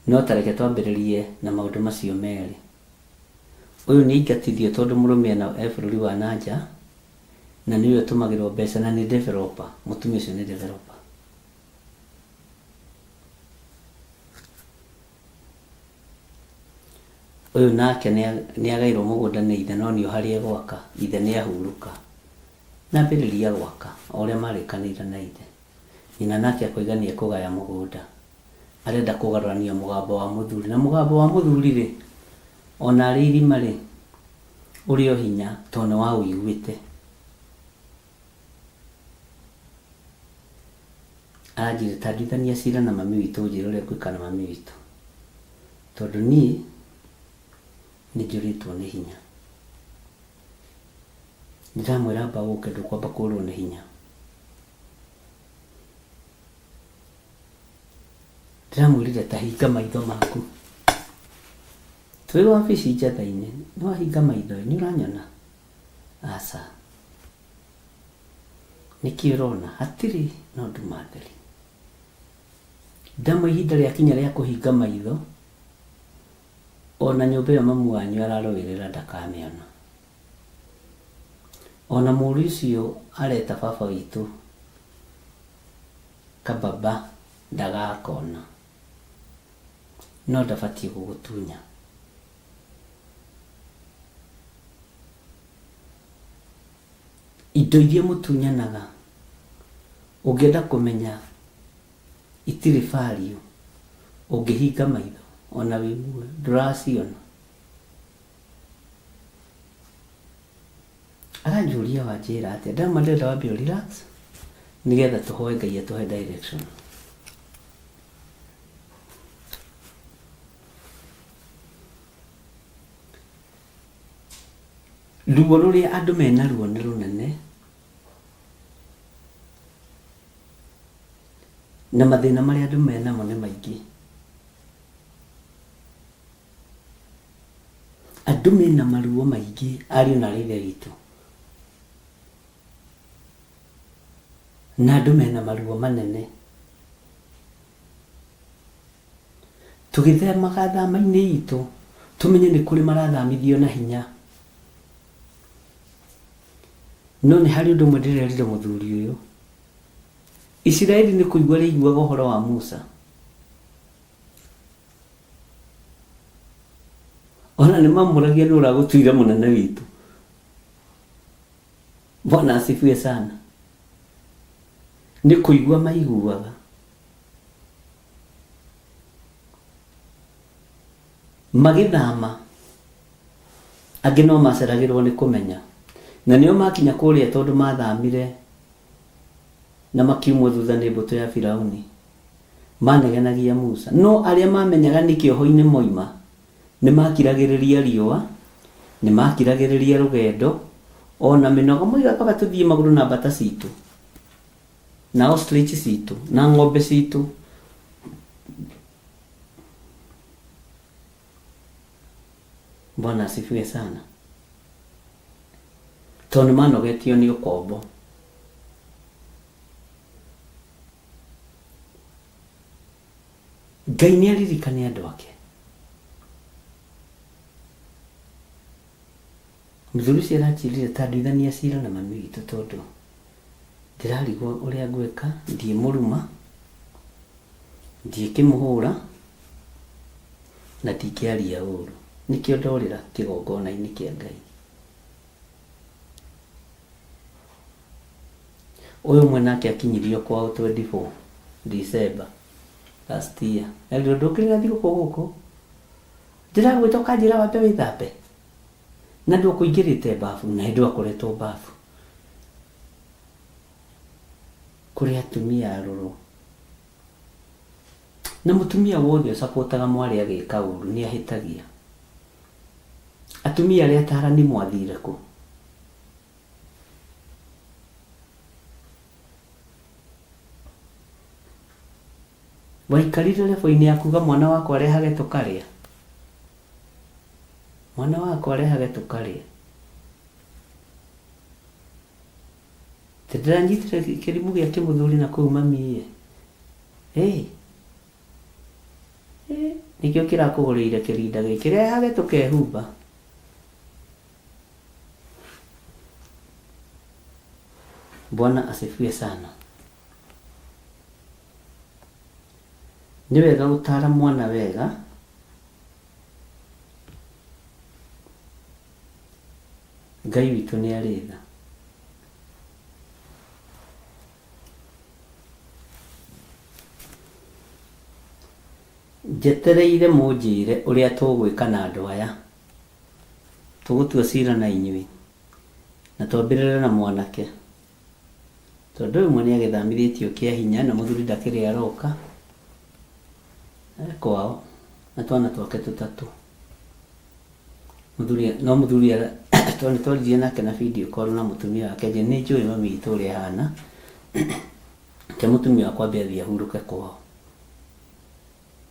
no ta reke twambĩrĩrie na maũndũ macio merĩ. Ũyũ nĩ aingatithio tondũ mũrũme ena e bũrũri wa na nja na nĩwe ũtũmagĩrwo mbeca na nĩ developer, mũtumia ũcio nĩ developer. Ũyũ nake nĩ agaĩrwo mũgũnda nĩ ithe no nĩ harĩa egwaka, ithe nĩ ahurũka. Na ambĩrĩria gwaka o ũrĩa marĩkanĩire na ithe. Nyina nake akoiga nĩ ekũgaya mũgũnda. Arenda kũgarũrania mũgambo wa mũthuri. Na mũgambo wa mũthuri rĩ, ona arĩ irima rĩ, ũrĩ o hinya tondũ nĩ waũiguĩte. Aranjĩra ta nduithania cira na mami witũ ũnjĩre ũrĩa ngwĩka na mami witũ. Tondũ niĩ Nĩ njũrĩtwo nĩ hinya. Ndĩramwĩra amba ũke ndũkwamba kũrwo nĩ hinya. Ndĩramwĩrire ta hinga maitho maku. Twĩ wabici njatha-inĩ, nĩ wahinga maitho nĩ ũranyona? Aca. Nĩkĩ ũrona? Hatirĩ no nduma theri. Ndamwe ihinda rĩakinya rĩa kũhinga maitho, ona nyũmba ĩyo mamu wanyu ararũĩrĩra ndakamĩona. Ona mũriũ ũcio areta baba witũ kababa ndagakona. No ndabatiĩ gũgũtunya. Indo iria mũtunyanaga ũngĩenda kũmenya itirĩ value ũngĩhinga maitho ona wĩ muoyo ndũraciona. Aranjũria wanjĩra atĩa, ndamwĩra ndĩrenda wambe ũ relax nĩgetha tũhoe Ngai atũhe direction. Ruo rũrĩa andũ menaruo nĩ rũnene na mathĩna marĩa andũ menamo nĩ maingĩ. Andũ mena maruo maingĩ ariũ na aarĩ a Ithe witũ, na andũ mena maruo manene. Tũgĩthemaga thama-inĩ itũ, tũmenye nĩ kũrĩ marathamithio na hinya. No nĩ harĩ ũndũ ũmwe ndĩrerire mũthuri ũyũ. Isiraeli nĩ kũigua rĩaiguaga ũhoro wa Musa. Ona nĩ mamũragia nũ ũragũtuire mũnene witũ. Bwana asifiwe sana. Nĩ kũigua maiguaga. Magĩthama, angĩ no maceragĩrwo nĩ kũmenya. Na nĩo makinya kũrĩa tondũ mathamire na makiumwo thutha nĩ mbũtũ ya Firauni, manegenagia Musa. No arĩa mamenyaga nĩ kĩoho-inĩ moima, nĩ makiragĩrĩria riũa, nĩ makiragĩrĩria rũgendo, o na mĩnoga. Moigaga kaba tũthiĩ magũrũ na mbata citũ, na ostrich citũ, na ng'ombe citũ. Bwana asifiwe sana. Tondũ nĩ manogetio nĩ ũkombo. Ngai nĩ aririkane andũ ake. Mũthuri ũcio aranjĩrire ta nduithania cira na mami witũ tondũ ndĩrarigwo ũrĩa ngwĩka, ndiĩmũruma, ndiĩkĩmũhũra na ndingĩaria ũru. Nĩkĩo ndorĩra kĩgongona-inĩ kĩa Ngai. Ũyũ ũmwe nake akinyirio kwao 24 December last year. Erirwo ndũkĩrĩra thigũkũ gũkũ. Ndĩragwĩta ũkanjĩra wambe wĩthambe. Na ndũkũingĩrĩte bafu na hĩndĩ akoretwo bafu. Kũrĩ atumia arũrũ. Na mũtumia wothe ũcapotaga mwarĩ agĩka ũru nĩ ahĩtagia. Atumia arĩa atarani mwathire kũ? Waikarire lebo-inĩ ya kuga mwana wakwa arehage tũkarĩa? Mwana wakwa arehage tũkarĩa. Ndĩranyitire kĩrimũ gĩa kĩmũthuri na kũu mami ĩ. Hey. Hey. Nĩkĩo kĩrakũgũrĩire kĩrinda gĩkĩ rehage tũkehumba. Bwana asifiwe sana. Nĩ wega gũtara mwana wega Ngai witũ nĩ arĩ tha. Njetereire mũnjĩre ũrĩa tũgwĩka na andũ aya. Tũgũtua cira na inyuĩ, na twambĩrĩre na mwanake. Tondũ ũyũ ũmwe nĩ agĩthamithĩtio kĩa hinya na mũthuri ndakĩrĩ aroka e kwao na twana twake tũtatũ. Mũthuri no mũthuri tondũ nĩ twaririe nake na video call na mũtumia wake nje nĩ njũĩ mami witũ ũrĩa ahana ke mũtumia wakwa ambe athiĩ ahurũke kwao.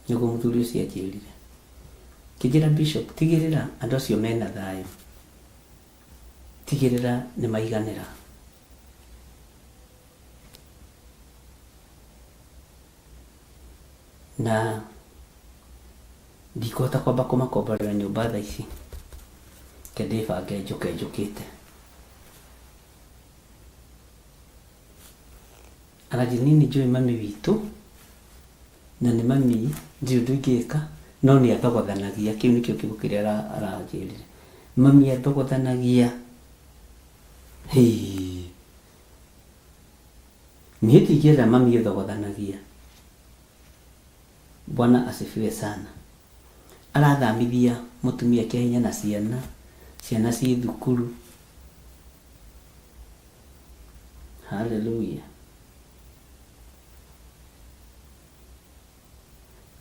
Nĩguo mũthuri ũcio anjĩrire. Kĩnjĩra Bishop tigĩrĩra andũ acio mena thayũ. Tigĩrĩra nĩ maiganĩra. Na ndikũhota kwamba kũmakomborera nyũmba thaa ici. Reke ndĩbange njũke njũkĩte. Aranjĩra niĩ nĩ njũĩ mami witũ na nĩ mami ndirĩ ũndũ ingĩka no nĩ athogothanagia, kĩu nĩkĩo kiugo kĩrĩa aranjĩrire. Mami athogothanagia. Hĩĩ. Niĩ ndingĩenda mami ũthogothanagia. Bwana asifiwe sana. Arathamithia mũtumia kĩa hinya na ciana, ciana ciĩ thukuru. Hallelujah.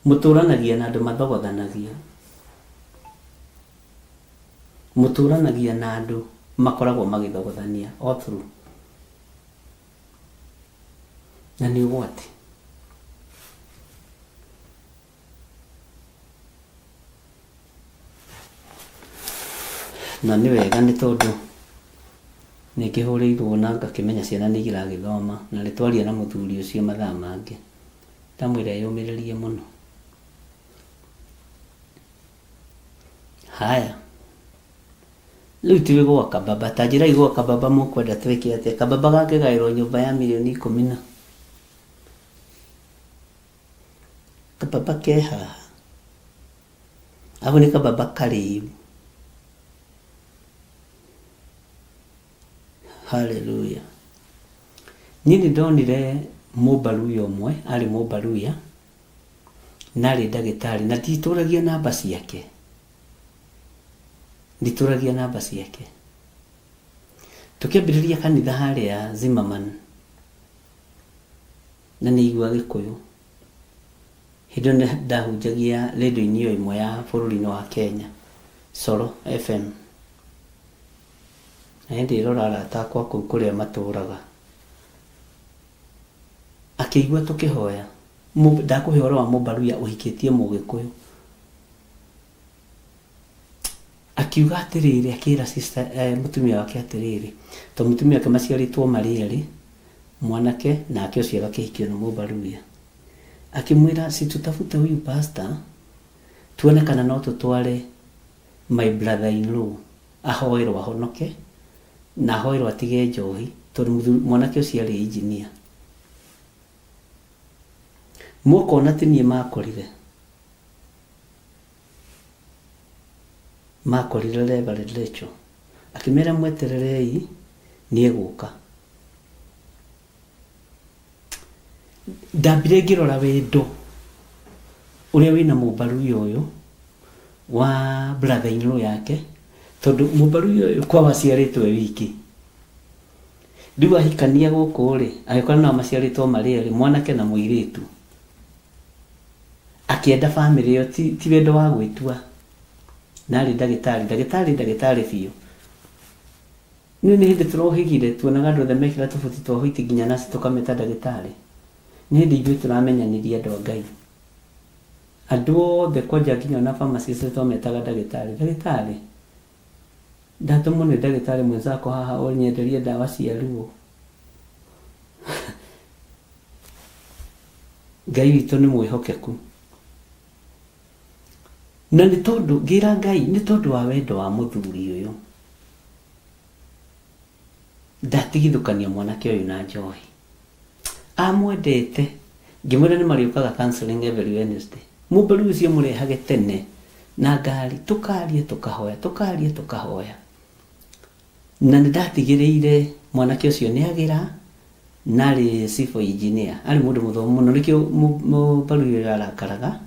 Mũtũranagia na andũ mathogothanagia. Mũtũranagia na andũ makoragwo magĩthogothania all through. Na nĩ ũgwati. Na nĩ wega nĩ tondũ nĩ ngĩhũrĩirwo na ngakĩmenya ciana nĩ iragĩthoma na nĩ twaria na mũthuri ũcio mathaa mangĩ. Ndamwĩra eyũmĩrĩrie mũno. Haya. Rĩu tiwĩ gwa kababa, ta njĩrai gwa kababa mũkwenda twĩke atĩa? Kababa gangĩgaĩrwo nyũmba ya mirioni ikũmi na kababa ke haha. Agu nĩ kababa karĩu. Haleluya. Niĩ nĩ ndonire mũmbaruya ũmwe, arĩ mũmbaruya, na arĩ ndagĩtarĩ, na nditũragia namba ciake. Nditũragia namba ciake. Tũkĩambĩrĩria kanitha harĩa Zimmerman, na nĩ aigua Gĩkũyũ. Hĩndĩ ĩyo nĩ ndahunjagia rĩndiũ-inĩ o ĩmwe ya bũrũri-inĩ wa Kenya, Coro FM. Na nĩ ndĩrora arata akwa kũu kũrĩa matũraga. Akĩigua tũkĩhoya, ndakũhe ũhoro wa Mũmbaruya ũhikĩtie Mũgĩkũyũ. Akiuga atĩrĩrĩ, akĩra sister, mũtumia wake atĩrĩrĩ, tondũ mũtumia wake maciarĩtwo marĩ erĩ, mwanake nake ũcio agakĩhikio nĩ Mũmbaruya. Akĩmwĩra, si tutafute huyu pastor, tuone kana no tũtware my brother in law ahoerwo ahonoke na ahoerwo atige njohi tondũ mwanake ũcio arĩ engineer. Mũkona ti niĩ makorire. Makorire Reverend Rachel. Akĩmera mwetererei nĩ egũka. Ndambire ngĩrora wendo ũrĩa wĩna mũmbaruya ũyũ wa brother in law yake tondũ mũmbaruya ũyũ kwao aciarĩtwo e wiki. Rĩu ahikania gũkũ rĩ, agĩkora nao maciarĩtwo marĩ erĩ, mwanake na mũirĩtu. Akĩenda bamĩrĩ ĩyo ti, ti wendo wa gwĩtua. Na arĩ ndagĩtarĩ, ndagĩtarĩ ndagĩtarĩ biũ. Nĩ nĩ hĩndĩ tũrohĩgire tuonaga andũ othe mekĩra tũbuti twa white nginya naci tũkameta ndagĩtarĩ. Nĩ hĩndĩ ithuĩ tũramenyanirie andũ a Ngai. Andũ othe kwanja nginya ona pharmacist twametaga ndagĩtarĩ. Ndagĩtarĩ? Ndatũmwo nĩ ndagĩtarĩ mwenzako haha ũnyenderie ndawa cia ruo. Ngai witũ nĩ mwĩhokeku. Na nĩ tondũ ngĩra Ngai nĩ tondũ wa wendo wa mũthuri ũyũ ndatigithũkania mwanake ũyũ na njohi. Amwendete ngĩmwĩra nĩ marĩũkaga counseling every Wednesday. Mũmberu ũcio mũrehage tene na ngari tũkaria tũkahoya tũkaria tũkahoya. Na nĩ ndatigĩrĩire mwanake ũcio nĩ agĩra na arĩ civil engineer, arĩ mũndũ mũthomu mũno nĩkĩo mũmbaru ũyũ arakaraga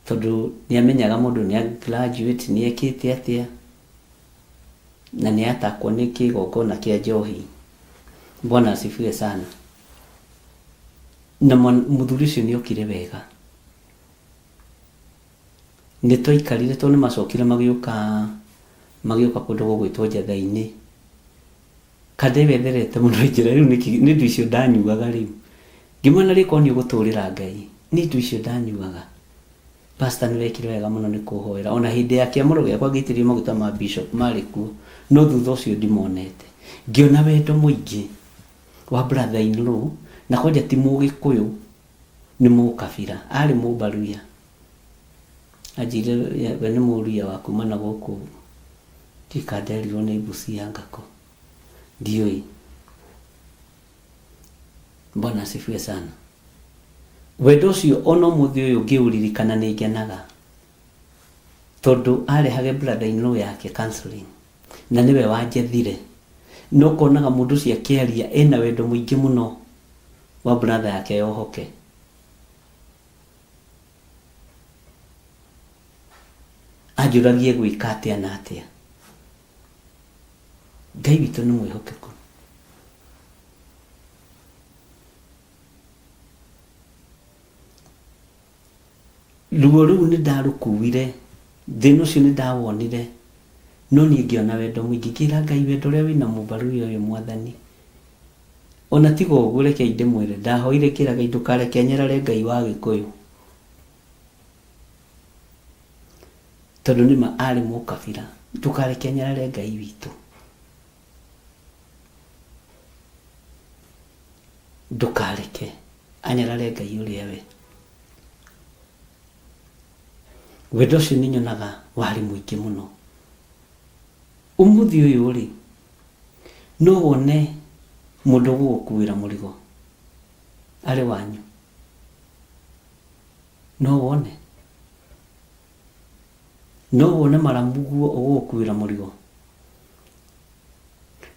tondũ nĩ amenyaga mũndũ nĩ a graduate nĩ ekĩte atĩa na nĩ atakwo nĩ kĩgongona kĩa njohi. Bwana asifiwe sana. Na mũthuri ũcio nĩ okire wega. Nĩ twaikarire tondũ nĩ macokire magĩũka Magĩũka kũndũ gũgwĩtwo Njatha-inĩ. Kanda ĩyo ĩtherete mũno ĩnjĩra rĩu nĩkĩ nĩ indo icio ndanyuaga rĩu. Ngĩmwĩra narĩ korwo nĩ ũgũtũrĩra Ngai, nĩ indo icio ndanyuaga. Pastor nĩ wekire wega mũno nĩ kũhoera. Ona hĩndĩ ya kĩamũro gĩakwa ngĩitĩrĩrio maguta ma bishop marĩ kuo, no thutha ũcio ndimonete. Ngĩona wendo mũingĩ wa brother in law, na kwanja ti mũgĩkũyũ nĩ mũkabira, arĩ mũmbaruya. Anjĩrire we nĩ mũruya wa kuma na gũkũ, ndiũĩ kana nderirwo nĩ Busia anga kũ, ndiũĩ. Bwana asifiwe sana. Wendo ũcio ona ũmũthĩ ũyũ ngĩũririkana nĩ ngenaga tondũ arehage brother in law yake counseling na nĩwe wanjethire. Na ũkonaga mũndũ ũcio akĩaria ena wendo mũingĩ mũno wa brother yake yohoke. Anjũragie gwĩka atĩa na atĩa. Ngai witũ nĩ mwĩhokeku. Ruo rũu nĩ ndarũkuire, thĩna ũcio nĩ ndawonire, no niĩ ngĩona wendo mũingĩ. Ngĩra Ngai wendo ũrĩa wĩna mũmbaruya ũyũ Mwathani. Ona tiga ũguo rekei ndĩmwĩre, ndahoire ngĩra Ngai ndũkareke nyarare Ngai wa Gĩkũyũ. Tondũ nĩma arĩ mũkabira, ndũkareke nyarare Ngai witũ. Ndũkareke anyarare Ngai ũrĩa we. Wendo ũcio nĩ nyonaga warĩ mũingĩ mũno. Ũmũthĩ ũyũ rĩ, no wone mũndũ ũgũgũkuĩra mũrigo arĩ wanyu? No wone? No wone maramuguo ũgũgũkuĩra mũrigo?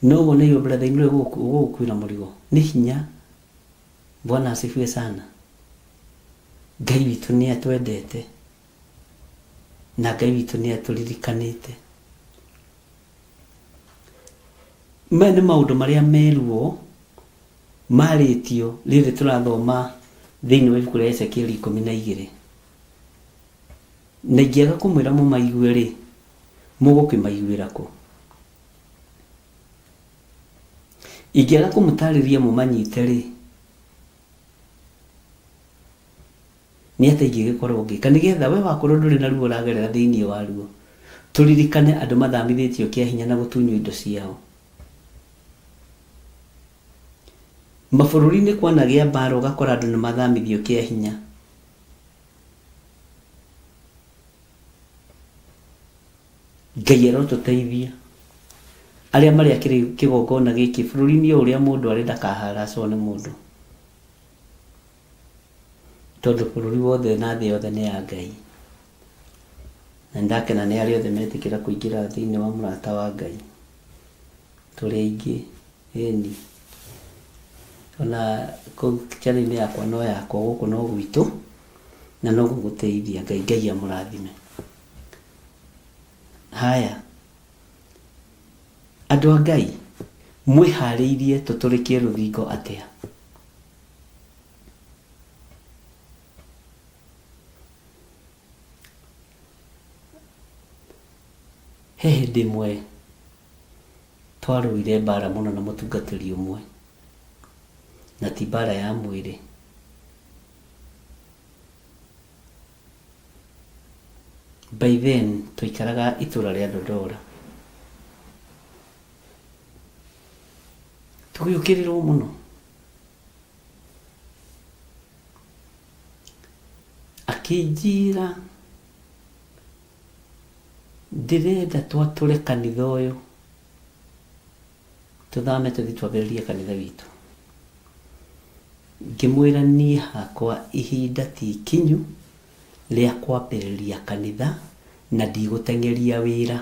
No wone your brother in law ũgũgũkuĩra mũrigo? Nĩ hinya. Bwana asifiwe sana. Ngai witũ nĩ atwendete na Ngai witũ nĩ atũririkanĩte. Maya nĩ maũndũ marĩa meruo marĩtio rĩrĩ tũrathoma thĩinĩ wa ibuku rĩa Ezekieli 12. Na ingĩaga kũmwĩra mũmaigue rĩ, mũgũkĩmaiguĩra kũ? Ingĩaga kũmũtarĩria mũmanyite rĩ, Nĩ atĩa ingĩgĩkorwo ngĩka nĩgetha we wakorwo ndũrĩ na ruo ũragerera thĩinĩ waruo? Tũririkane andũ mathamithĩtio kĩa hinya na gũtunywo indo ciao. Mabũrũri-inĩ kwanagĩa mbaara ũgakora andũ nĩ mathamithio kĩa hinya. Ngai arotũteithia. Arĩa marĩ a kĩgongona gĩkĩ bũrũri-inĩ o ũrĩa mũndũ arĩ ndakaharacwo nĩ mũndũ. Tondũ bũrũri wothe na thĩ yothe nĩ ya Ngai. Na nĩndakena nĩ arĩa othe metĩkĩra kũingĩra thĩinĩ wa mũrata wa Ngai. Tũrĩ aingĩ, ĩni. Ona kũu channel-inĩ yakwa no yakwa, gũkũ no gwitũ, na no gũgũteithia Ngai. Ngai amũrathime. Haya, andũ a Ngai, mwĩharĩirie tũtũrĩkie rũthingo atĩa? He hĩndĩ ĩmwe twarũire mbara mũno na mũtungatĩri ũmwe, na ti mbara ya mwĩrĩ. By then twaikaraga itũra rĩa Dodora. Tũgĩũkĩrĩrwo mũno. Akĩnjĩra ndĩrenda twatũre kanitha ũyũ tũthame tũthiĩ twambĩrĩrie kanitha witũ. Ngĩmwĩra niĩ hakwa ihinda ti ikinyu rĩa kwambĩrĩria kanitha na ndigũteng'eria wĩra.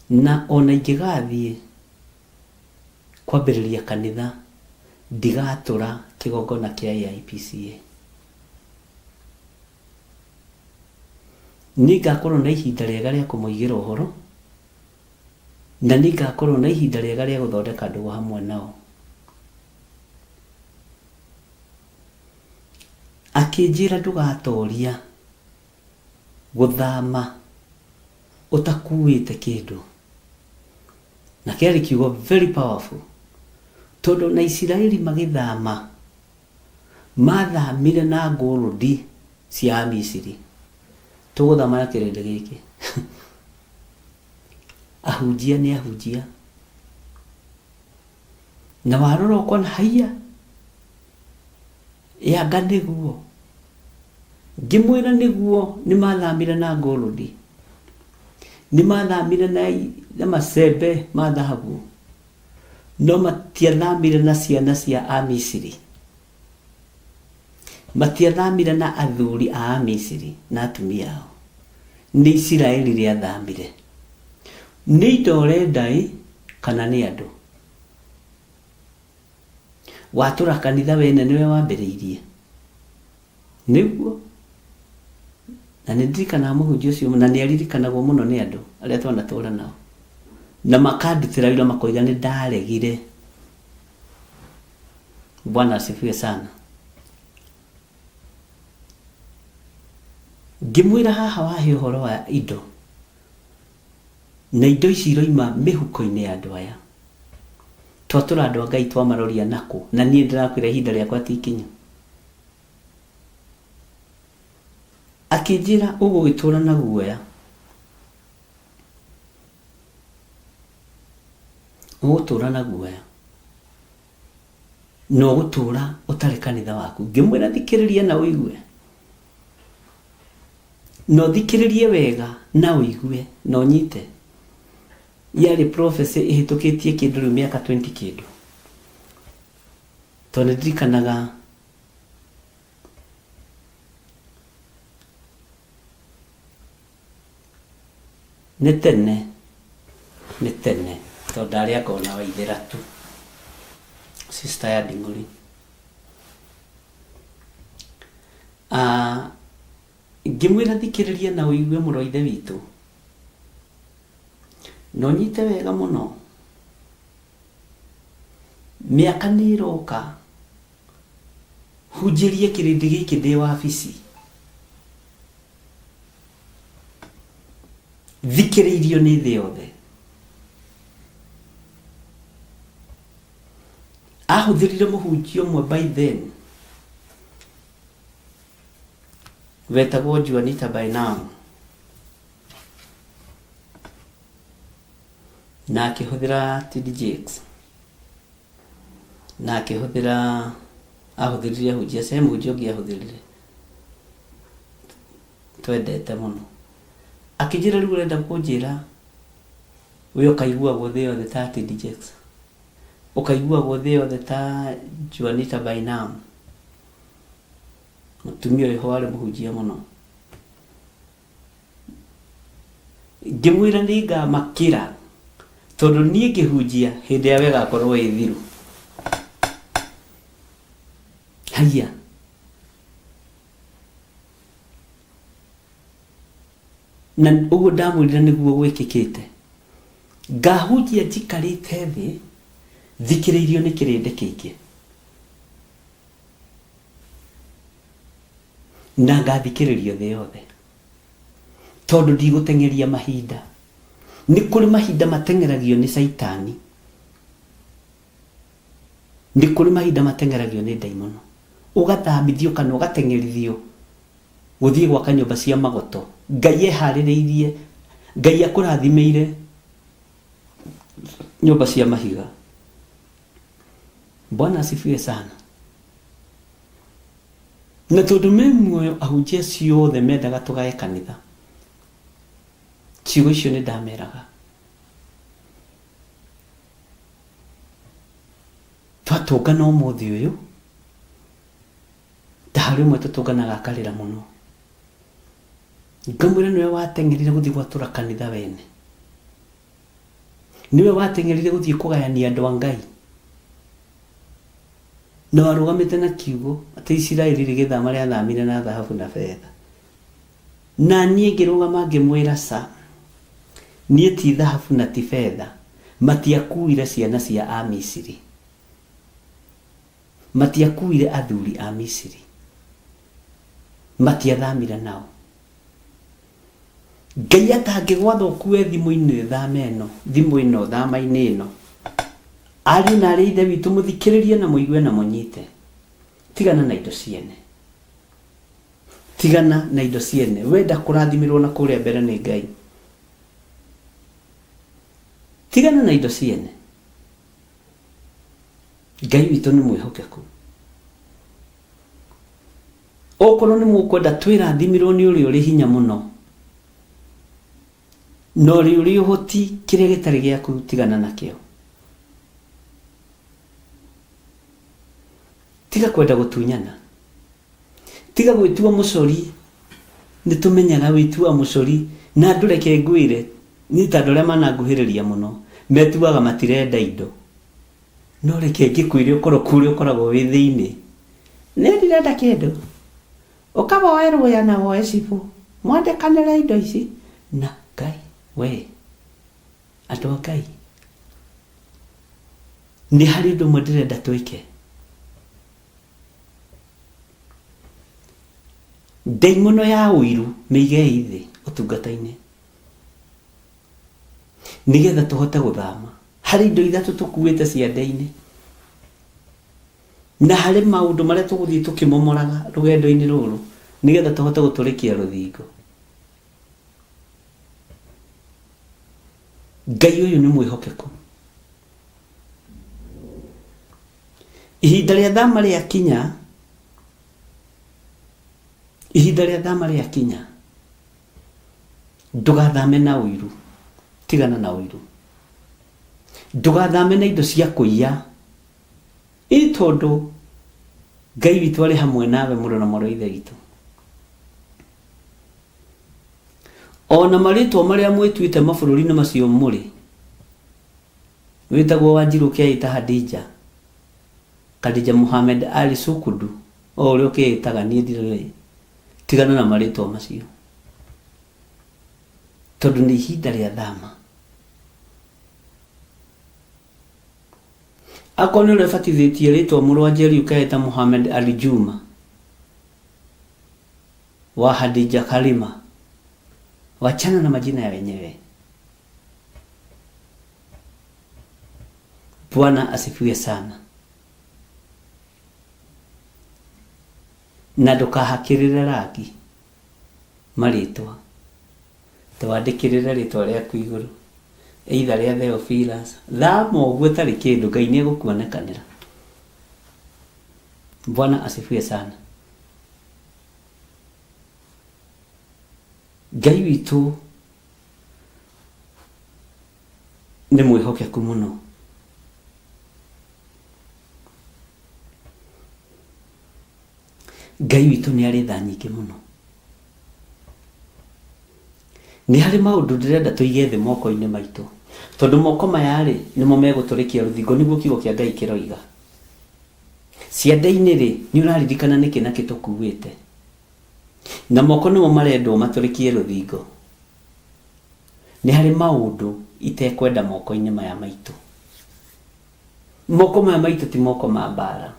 Na ona ingĩgathiĩ kwambĩrĩria kanitha ndigatũra kĩgongona kĩa AIPCA. Nĩngakorwo na ihinda rĩega rĩa kũmoigĩra ũhoro, na nĩngakorwo na ihinda rĩega rĩa gũthondeka ndũgũ hamwe nao. Akĩnjĩra ndũgatoria gũthama Ũtakuĩte kĩndũ. Na kĩarĩ kiugo very powerful. Tondũ na Isiraeli magĩthama, mathamire na ngũrũndi cia Amisiri. Tũgũthama na kĩrĩndĩ gĩkĩ. Ahunjia nĩ ahunjia. Na warora ũkona haiya, yanga nĩguo. Ngĩmwĩra nĩguo nĩ mathamire na ngũrũndi. Nĩ mathamire na, na macembe ma thahabu. No matiathamire na ciana cia Amisiri. Matiathamire na athuri a Amisiri na atumia ao. Nĩ Isiraeli rĩathamire. Nĩ indo ũrenda ĩ, kana nĩ andũ? Watũra kanitha wene nĩwe wambĩrĩirie. Nĩguo. Na nĩ ndirikanaga mũhunjia ũcio na nĩ aririkanagwo mũno nĩ andũ arĩa twanatũra nao. Na makandutĩra wĩra makoiga nĩ ndaregire. Bwana asifiwe sana. Ngĩmwĩra haha wahe ũhoro wa indo. Na indo ici iroima mĩhuko-inĩ ya andũ aya. Twatũra andũ a Ngai twamaroria nakũ? Na niĩ ndĩrakwĩra ihinda rĩakwa ti ikinyu. Akĩnjĩra ũgũgĩtũra na guoya. Ũgũtũra na guoya. Na ũgũtũra ũtarĩ kanitha waku. Ngĩmwĩra thikĩrĩria na ũigue. Na ũthikĩrĩrie wega na ũigue na ũnyite. Yarĩ prophecy ĩhĩtũkĩtie kĩndũ rĩu mĩaka 20 kĩndũ. Tondũ nĩ ndirikanaga nĩ tene nĩ tene tondũ ndarĩ anga ona wa ithera tu sister ya nding'ũri. Ah, ngĩmwĩra thikĩrĩria na ũigue mũrũ wa ithe witũ na ũnyite wega mũno mĩaka nĩ ĩroka hunjĩrie kĩrĩndĩ gĩkĩ ndĩ wabici thikĩrĩirio nĩ thĩ yothe ahũthĩrire mũhunjia ũmwe by then wetagwo Juanita by now na akĩhũthĩra TD Jakes na akĩhũthĩra ahũthĩrire ahunjia acio he mũhunjia ũngĩ ahũthĩrire twendete mũno akĩnjĩra rĩu ũrenda kũnjĩra we ũkaiguagwo thĩ yothe ta TD Jakes ũkaiguagwo thĩ yothe ta Juanita Bynum mũtumia ũyũ warĩ mũhunjia mũno ngĩmwĩra nĩ ngamakĩra tondũ niĩ ngĩhunjia hĩndĩ yao ĩgakorwo ĩ thiru haiya na ũguo ndamwĩrire nĩguo gwĩkĩkĩte ngahunjia njikarĩte thĩ thikĩrĩirio nĩ kĩrĩndĩ kĩingĩ na ngathikĩrĩrio thĩ yothe tondũ ndigũteng'eria mahinda nĩ kũrĩ mahinda mateng'eragio nĩ caitani nĩ kũrĩ mahinda mateng'eragio nĩ ndaimono ũgathambithio kana ũgateng'erithio gũthiĩ gwaka nyũmba cia magoto ngai eharĩrĩirie ngai akũrathimĩire nyũmba cia mahiga bwana asifiwe sana na tondũ me muoyo ahunjia acio othe mendaga tũgae kanitha ciugo icio nĩ ndameraga twatũngana ũmũthĩ ũyũ ta harĩ ũmwe tũtũnganaga akarĩra mũno ngamwĩra nĩwe wateng'erire gũthiĩ gwatũra kanitha wene nĩwe wateng'erire gũthiĩ kũgayania andũ a Ngai na warũgamĩte na kiugo atĩ Isiraeli rĩgĩthama rĩathamire na thahabu na betha na niĩ ngĩrũgama ngĩmwĩra ca niĩ ti thahabu na ti betha matiakuire ciana cia Amisiri matiakuire athuri a Misiri matiathamire nao. Ngai atangĩgwatha ũkue thimũ-inĩ thama ĩno, thimũ ĩno thama-inĩ ĩno. Ariũ na arĩ ithe witũ mũthikĩrĩrie na mũigue na mũnyite. Tigana na indo ciene. Tigana na indo ciene. Wenda kũrathimĩrwo na kũrĩa mbere nĩ Ngai. Tigana na indo ciene. Ngai witũ nĩ mwĩhokeku. Okorwo nĩ mũkwenda twĩrathimirwo nĩ ũrĩa ũrĩ hinya mũno na ũrĩa ũrĩ ũhoti, kĩrĩa gĩtarĩ gĩaku tigana nakĩo. Tiga kwenda gũtunyana, tiga gwĩtua mũcori. Nĩ tũmenyaga wĩtua mũcori na andũ, reke ngwĩre niĩ ta andũ arĩa mananguhĩrĩria mũno metuaga matirenda indo, no reke ngĩkwĩre ũkoroku ũrĩa ũkoragwo wĩ thĩinĩ. Nĩ ndirenda kĩndũ, ũka woe rũya na woe cibũ mwandĩkanĩre indo ici na Ngai. We andũ a Ngai, nĩ harĩ ũndũ ũmwe ndĩrenda twĩke. Ndaimono ya ũiru mĩigei thĩ ũtungata-inĩ nĩgetha tũhote gũthama. Harĩ indo ithatũ tũkuĩte ciande-inĩ na harĩ maũndũ marĩa tũgũthiĩ tũkĩmomoraga rũgendo-inĩ rũrũ nĩgetha tũhote gũtũrĩkia rũthingo. Ngai ũyũ nĩ mwĩhokeku. Ihinda rĩa thama rĩakinya, ihinda rĩa thama rĩakinya, ndũgathame na ũiru, tigana na ũiru. Ndũgathame na indo cia kũiya, ĩ tondũ Ngai witũ arĩ hamwe nawe mũrũ na mwarĩ wa Ithe witũ. Ona marĩtwa marĩa mwĩtuĩte mabũrũri-inĩ macio mũrĩ, wĩtagwo Wanjiru ũkeĩta Hadija, Khadija Mohamed Ali Sukudu, o ũrĩa ũkeĩtaga niĩ ndirĩ, tigana na marĩtwa macio tondũ nĩ ihinda rĩa thama. Akorwo nĩ ũrebatithĩtie rĩtwa mũrũ wa Njeri ũkeĩta Mohamed Ali Juma wa Hadija Karima, wachana na majina ya wenyewe. Bwana asifiwe sana. Na ndũkahakĩrĩre rangi marĩtwa, ndwandĩkĩrĩre rĩtwa rĩaku igũrũ either rĩa Theophilus. Thama ũguo ĩtarĩ kĩndũ, Ngai nĩ egũkuonekanĩra. Bwana asifiwe sana. Ngai witũ nĩ mwĩhokeku mũno. Ngai witũ nĩ arĩ tha nyingĩ mũno. Nĩ harĩ maũndũ ndĩrenda tũige thĩ moko-inĩ maitũ, tondũ moko maya-rĩ nĩmo megũtũrĩkia rũthingo, nĩguo kiugo kĩa Ngai kĩroiga. Ciande-inĩ rĩ, nĩ ũraririkana nĩkĩ na kĩ tũkuĩte? Na moko nĩmo marendwo matũrĩkie rũthingo. Nĩ harĩ maũndũ itekwenda moko-inĩ maya maitũ. Moko maya maitũ ti moko ma mbara,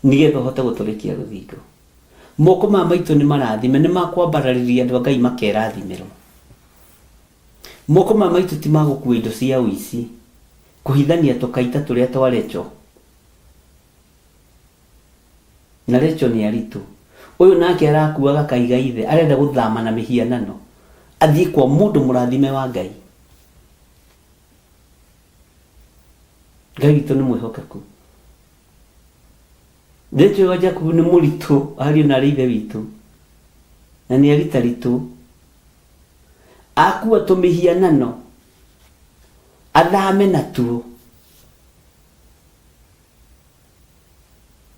nĩgetha ũhote gũtũrĩkia rũthingo. Moko maya maitũ nĩ marathime, nĩ makwambararĩria andũ a Ngai makerathimĩrwo. Moko maya maitũ ti ma gũkua indo cia ũici, kũhithania tũkaita tũrĩa twa Recho. Na Recho nĩ aritũ. Ũyũ nake arakuaga kaiga ithe, arenda gũthama na mĩhianano, athiĩ kwa mũndũ mũrathime wa Ngai. Ngai witũ nĩ mwĩhokeku. Rĩtwa wa Jakubu nĩ mũritũ, ariũ na arĩ ithe witũ, na nĩ aritaritũ. Akua tũmĩhianano, athame natuo.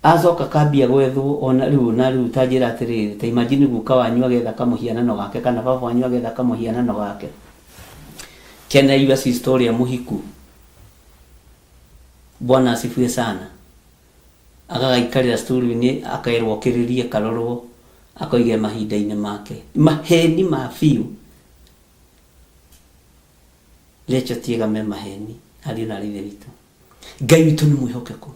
Acoka akambia gwethwo ona rĩu na rĩu ta njĩra atĩrĩrĩ, ta imagine guka wanyu agetha kamũhianano gake kana baba wanyu agetha kamũhianano gake kena your sister ũrĩa mũhiku. Bwana asifiwe sana. Agagaikarĩra sturu-inĩ akerwo okĩrĩrie karorwo akoige mahinda-inĩ make maheni ma biũ. Recho tiega me maheni ariũ na arĩ ithe witũ. Ngai witũ nĩ mwĩhokeku.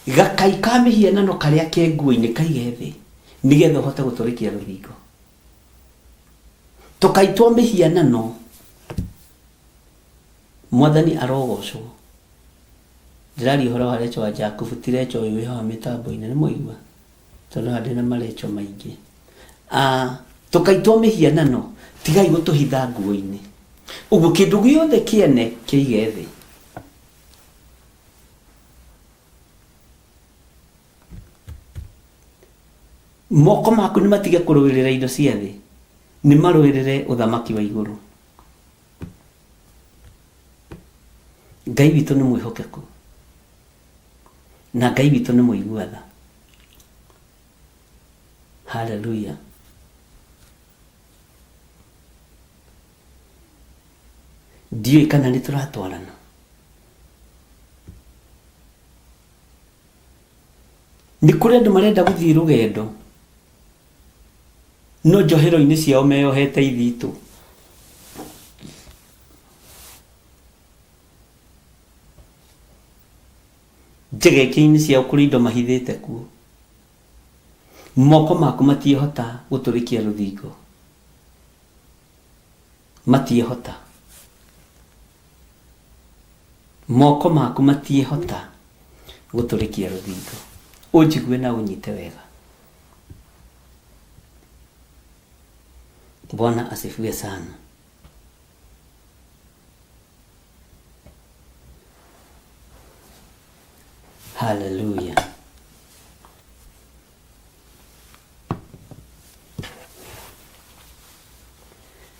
Gakai ka mĩhianano karĩa ke nguo-inĩ kaige thĩ. Nĩgetha ũhote gũtũrĩkia rũthingo. Tũkaitwo mĩhianano. Mwathani arogocwo. Ndĩraria ũhoro wa Recho wa Jakubu, ti Recho ũyũ wĩ haha mĩtambo-inĩ, nĩ mwaigua? Tondũ haha ndĩna marecho maingĩ. Ah, tũkaitwo mĩhianano, tigai gũtũhitha nguo-inĩ. Ũguo kĩndũ gĩothe kĩene kĩige thĩ. Moko maku nĩ matige kũrũĩrĩra indo cia thĩ, nĩ marũĩrĩre ũthamaki wa igũrũ. Ngai witũ nĩ mwĩhokeku na Ngai witũ nĩ mũigua tha. Haleluya. Ndiũĩ kana nĩ tũratwarana. Nĩ kũrĩ andũ marenda gũthiĩ rũgendo no njohero-inĩ ciao meyohete ithitũ. Njegeke-inĩ ciao kũrĩ indo mahithĩte kuo. Moko maku matiĩhota gũtũrĩkia rũthingo. Matiĩhota. Moko maku matiĩhota gũtũrĩkia rũthingo. Ũnjigue na ũnyite wega. Bwana asifiwe sana. Haleluya.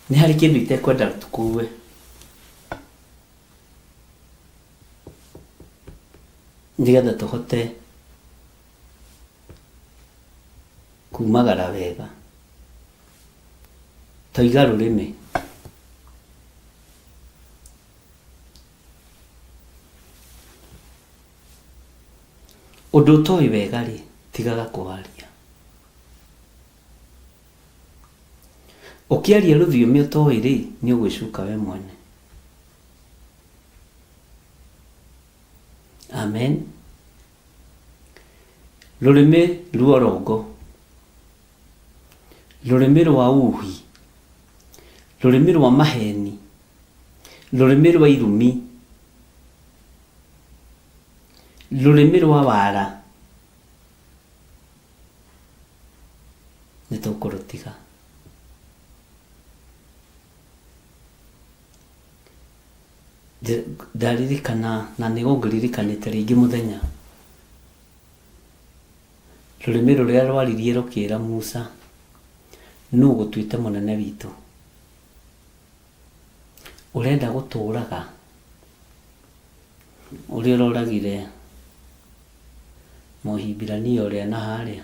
Nĩ harĩ kĩndũ itekwenda tũkue. Nĩgetha tũhote kumagara wega. Toiga rũrĩmĩ. Ũndũ ũtoĩ wega-rĩ, tigaga kũwaria. Ũkĩaria rũthiomi ũtoĩ-rĩ, nĩ ũgwĩcuka we mwene. Amen. Rũrĩmĩ ruorongo, rũrĩmĩ rwa uhi, rũrĩmĩ rwa maheni, rũrĩmĩ rwa irumi, rũrĩmĩ rwa wara, nĩ tũkũrũtiga. Ndaririkana na nĩ ũngĩririkanĩte rĩngĩ mũthenya, rũrĩmĩ rũrĩa rwaririe rũkĩra Musa, nũ ũgũtuĩte mũnene witũ? Ũrenda gũtũũraga ũrĩa ũroragire Mũhibirania ũrĩa na harĩa?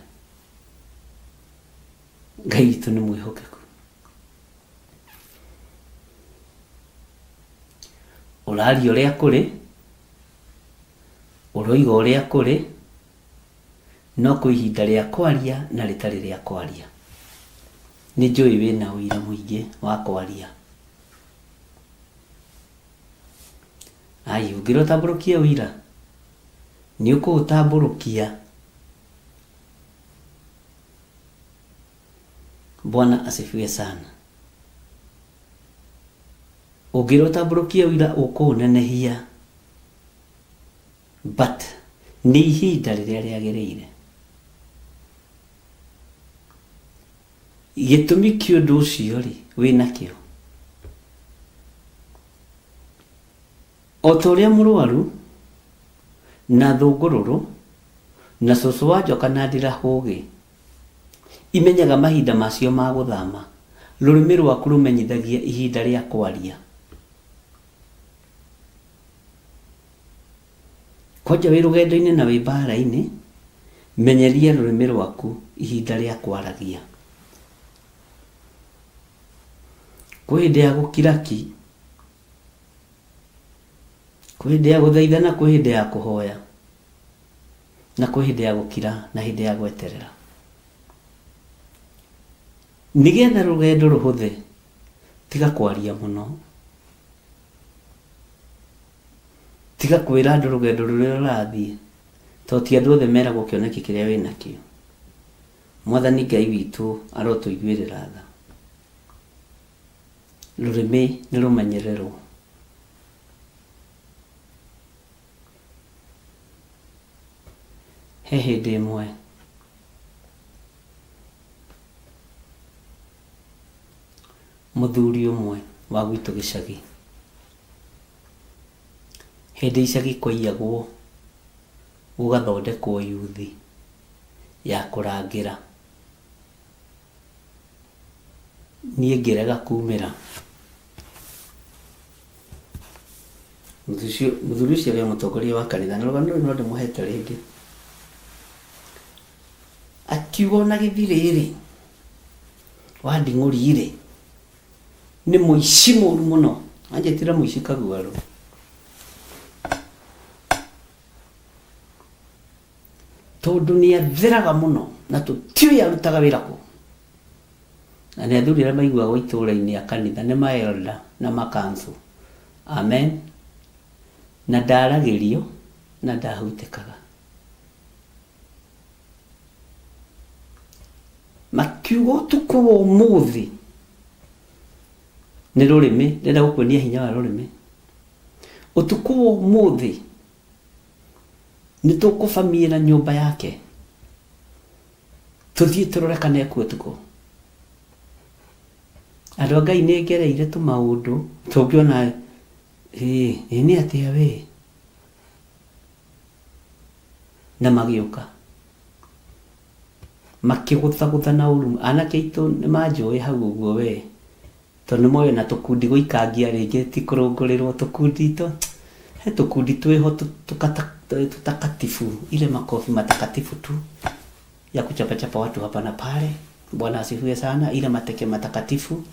Ngai witũ nĩ mwĩhokeku. Ũraria ũrĩa kũrĩ, ũroiga ũrĩa kũrĩ, no kwĩ ihinda rĩa kwaria na rĩtarĩ rĩa kwaria. Nĩ njũĩ wĩna ũira mũingĩ wa kwaria. Ai, ũngĩra ũtambũrũkie ũira, nĩ ũkũũtambũrũkia. Bwana asifiwe sana. Ũngĩra ũtambũrũkie ũira ũkũũnenehia, but nĩ ihinda rĩrĩa rĩagĩrĩire. Gĩtũmi kĩa ũndũ ũcio rĩ, wĩ nakĩo. O ta ũrĩa mũrũaru, na thũngũrũrũ, na cũcũ wa njoka na ndirahũgĩ imenyaga mahinda macio ma gũthama, rũrĩmĩ rwaku rũmenyithagia ihinda rĩa kwaria. Kwanja wĩ rũgendo-inĩ na wĩ mbaara-inĩ, menyeria rũrĩmĩ rwaku ihinda rĩa kwaragia. Kwĩ hĩndĩ ya gũkira ki, kwĩ hĩndĩ ya gũthaithana, kwĩ hĩndĩ ya kũhoya, na kwĩ hĩndĩ ya gũkira na hĩndĩ ya gweterera. Nĩgetha rũgendo rũhũthe, tiga kwaria mũno. Tiga kwĩra andũ rũgendo rũrĩa ũrathiĩ, tondũ ti andũ othe meragwo kĩoneki kĩrĩa wĩ nakĩo. Mwathani Ngai witũ arotũiguĩrĩra tha. Rũrĩmĩ nĩ rũmenyererwo. He hĩndĩ ĩmwe mũthuri ũmwe wa gwitũ gĩcagi, hĩndĩ icagi kwaiyagwo gũgathondekwo yuthi ya kũrangĩra, niĩ ngĩrega kumĩra. Mũthuri ũcio arĩ o mũtongoria wa kanitha, na rũgano rũrũ no ndĩmũhete rĩngĩ. Akiuga ona gĩthirĩ-rĩ, wa nding'ũri-rĩ, nĩ mũici mũru mũno. Anjĩtire mũici kaguarũ. Tondũ nĩ atheraga mũno na tũtiũĩ arutaga wĩra kũ. Na nĩ athuri arĩa maiguagwo itũũra-inĩ a kanitha nĩ ma elder na ma council. Amen. Na ndaragĩrio na ndahutĩkaga. Makiuga ũtukũ wa ũmũthĩ nĩ rũrĩmĩ, ndĩrenda gũkuonia hinya wa rũrĩmĩ. Ũtukũ wa ũmũthĩ nĩ tũkũbamiĩra nyũmba yake tũthiĩ tũrore kana ekuo ũtukũ. Andũ a Ngai nĩ ngereire tũmaũndũ tũngĩona ĩ nĩ atĩa we na magĩũka makĩgũthagũtha na ũru. Anake aitũ nĩ manjũĩ hau ũguo we tondũ nĩ moĩ ona tũkundi gũikangia rĩngĩ ti kũrũngũrĩrwo tũkundi to he tũkundi twĩho tutakatifu ile makofi matakatifu tu ya kuchapachapa watu hapa na pale. Bwana asifiwe sana. Ile mateke matakatifu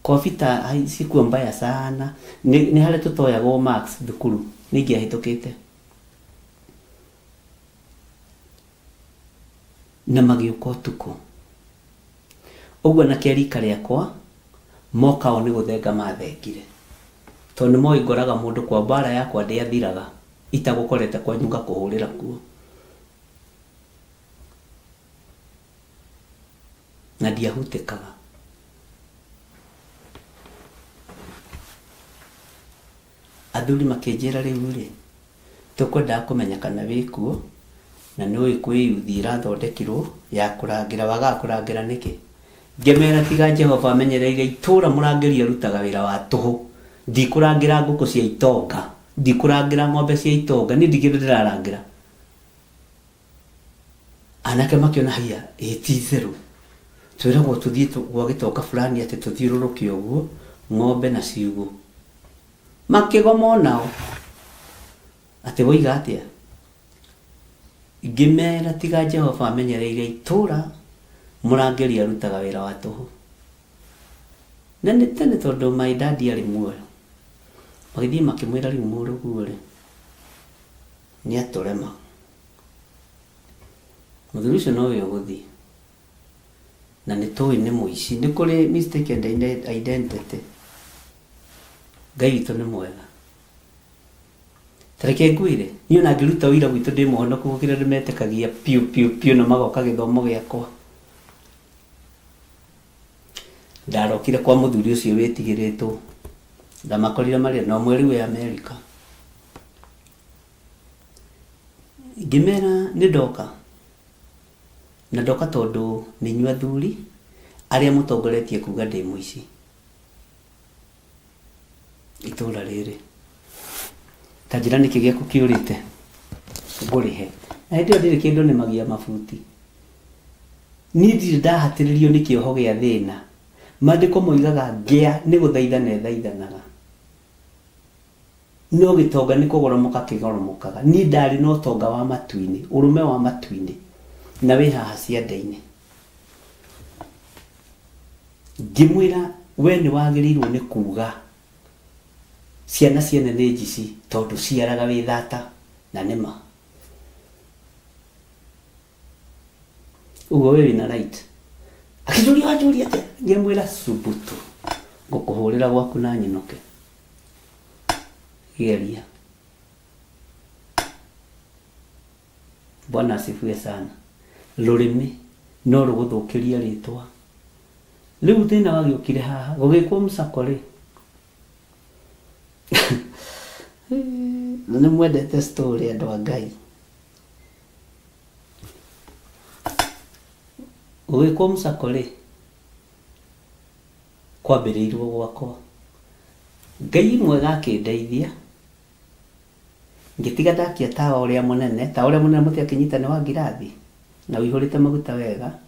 kobi ta sikuwa mbaya sana. Nĩ harĩa tũtoyagwo marks thukuru nĩ ingĩahĩtũkĩte. Na magĩũka ũtukũ ũguo anake a rika rĩakwa moka o nĩ gũthenga mathengire tondũ nĩ moĩ ngoraga mũndũ kwa mbara yakwa ndĩathiraga itagũkorete kwanyu ngakũhũrĩra kuo na ndiahutĩkaga. Athuri makĩnjĩra rĩu rĩ, tũkwendaga kũmenya kana wĩ kuo na nĩ ũĩ kwĩ yuthi ĩrathondekirwo ya kũrangĩra, wagaga kũrangĩra nĩkĩ? Ngĩmera tiga Jehova amenyereire itũra mũrangĩri arutaga wĩra wa tũhũ. Ndikũrangĩra ngũkũ cia itonga, ndikũrangĩra ng'ombe cia itonga, niĩ ndikĩndũ ndĩrarangĩra. Anake makĩona haiya, ĩ ti itherũ. Twĩragwo tũthiĩ gwa gĩtonga fulani atĩ tũthiũrũrũke ũguo ng'ombe na ciugũ. Makĩgoma onao atĩ woiga atĩa? Ngĩmera tiga Jehova amenyereire itũra mũrangĩri arutaga wĩra wa tũhũ. Na nĩ tene tondũ my daddy arĩ muoyo. Magĩthiĩ makĩmwĩra rĩu mũrũguo rĩ, nĩ atũrema. Mũthuri ũcio nowe ũgũthiĩ. Na nĩ tũĩ nĩ mũici. Nĩ kũrĩ mistaken identity. Ngai witũ nĩ mwega. Ta reke ngwĩre, niĩ ona ngĩruta ũira gwitũ ndĩ mũhonoku gũkĩra andũ metĩkagia piũ piũ piũ na magoka gĩthomo gĩakwa. Ndarokire kwa mũthuri ũcio wĩtigĩrĩtwo. Ndamakorire marĩ na ũmwe rĩu e Amerika. Ngĩmera nĩ ndoka. Na ndoka tondũ nĩ inyuĩ athuri arĩa mũtongoretie kuga ndĩ mũici. Itũra rĩrĩ. Ta njĩra nĩkĩ gĩaku kĩũrĩte ngũrĩhe. Na hĩndĩ ĩyo ndirĩ kĩndũ nĩmagia mabuti. Niĩ ndirĩ ndahatĩrĩrio nĩ kĩoho gĩa thĩna. Maandĩko moigaga ngĩa nĩ gũthaithana ĩthaithanaga. No gĩtonga nĩ kũgoromoka kĩgoromokaga. Niĩ ndarĩ na ũtonga wa matu-inĩ, ũrũme wa matu-inĩ, na wĩ haha ciande-inĩ. Ngĩmwĩra we nĩ wagĩrĩirwo nĩ kuga ciana ciene nĩ njici tondũ ciaraga wĩ thata, na nĩ ma. Ũguo we wĩna right. Akĩnjũria wanjũria atĩa? Ngĩmwĩra subutu ngũkũhũrĩra gwaku na nyinũke. Geria. Bwana asifiwe sana. Rũrĩmĩ no rũgũthũkĩrie rĩtwa. Rĩu thĩna wagĩũkire haha, gũgĩkwo mũcako rĩ, na nĩ mwendete story andũ a Ngai. Gũgĩkwo mũcako rĩ, kwambĩrĩirwo gwakwa. Ngai mwega akĩndeithia, ngĩtiga ndakia tawa ũrĩa mũnene, tawa ũrĩa mũnene mũtiakĩnyita nĩ wa ngirathi, na ũihũrĩte maguta wega.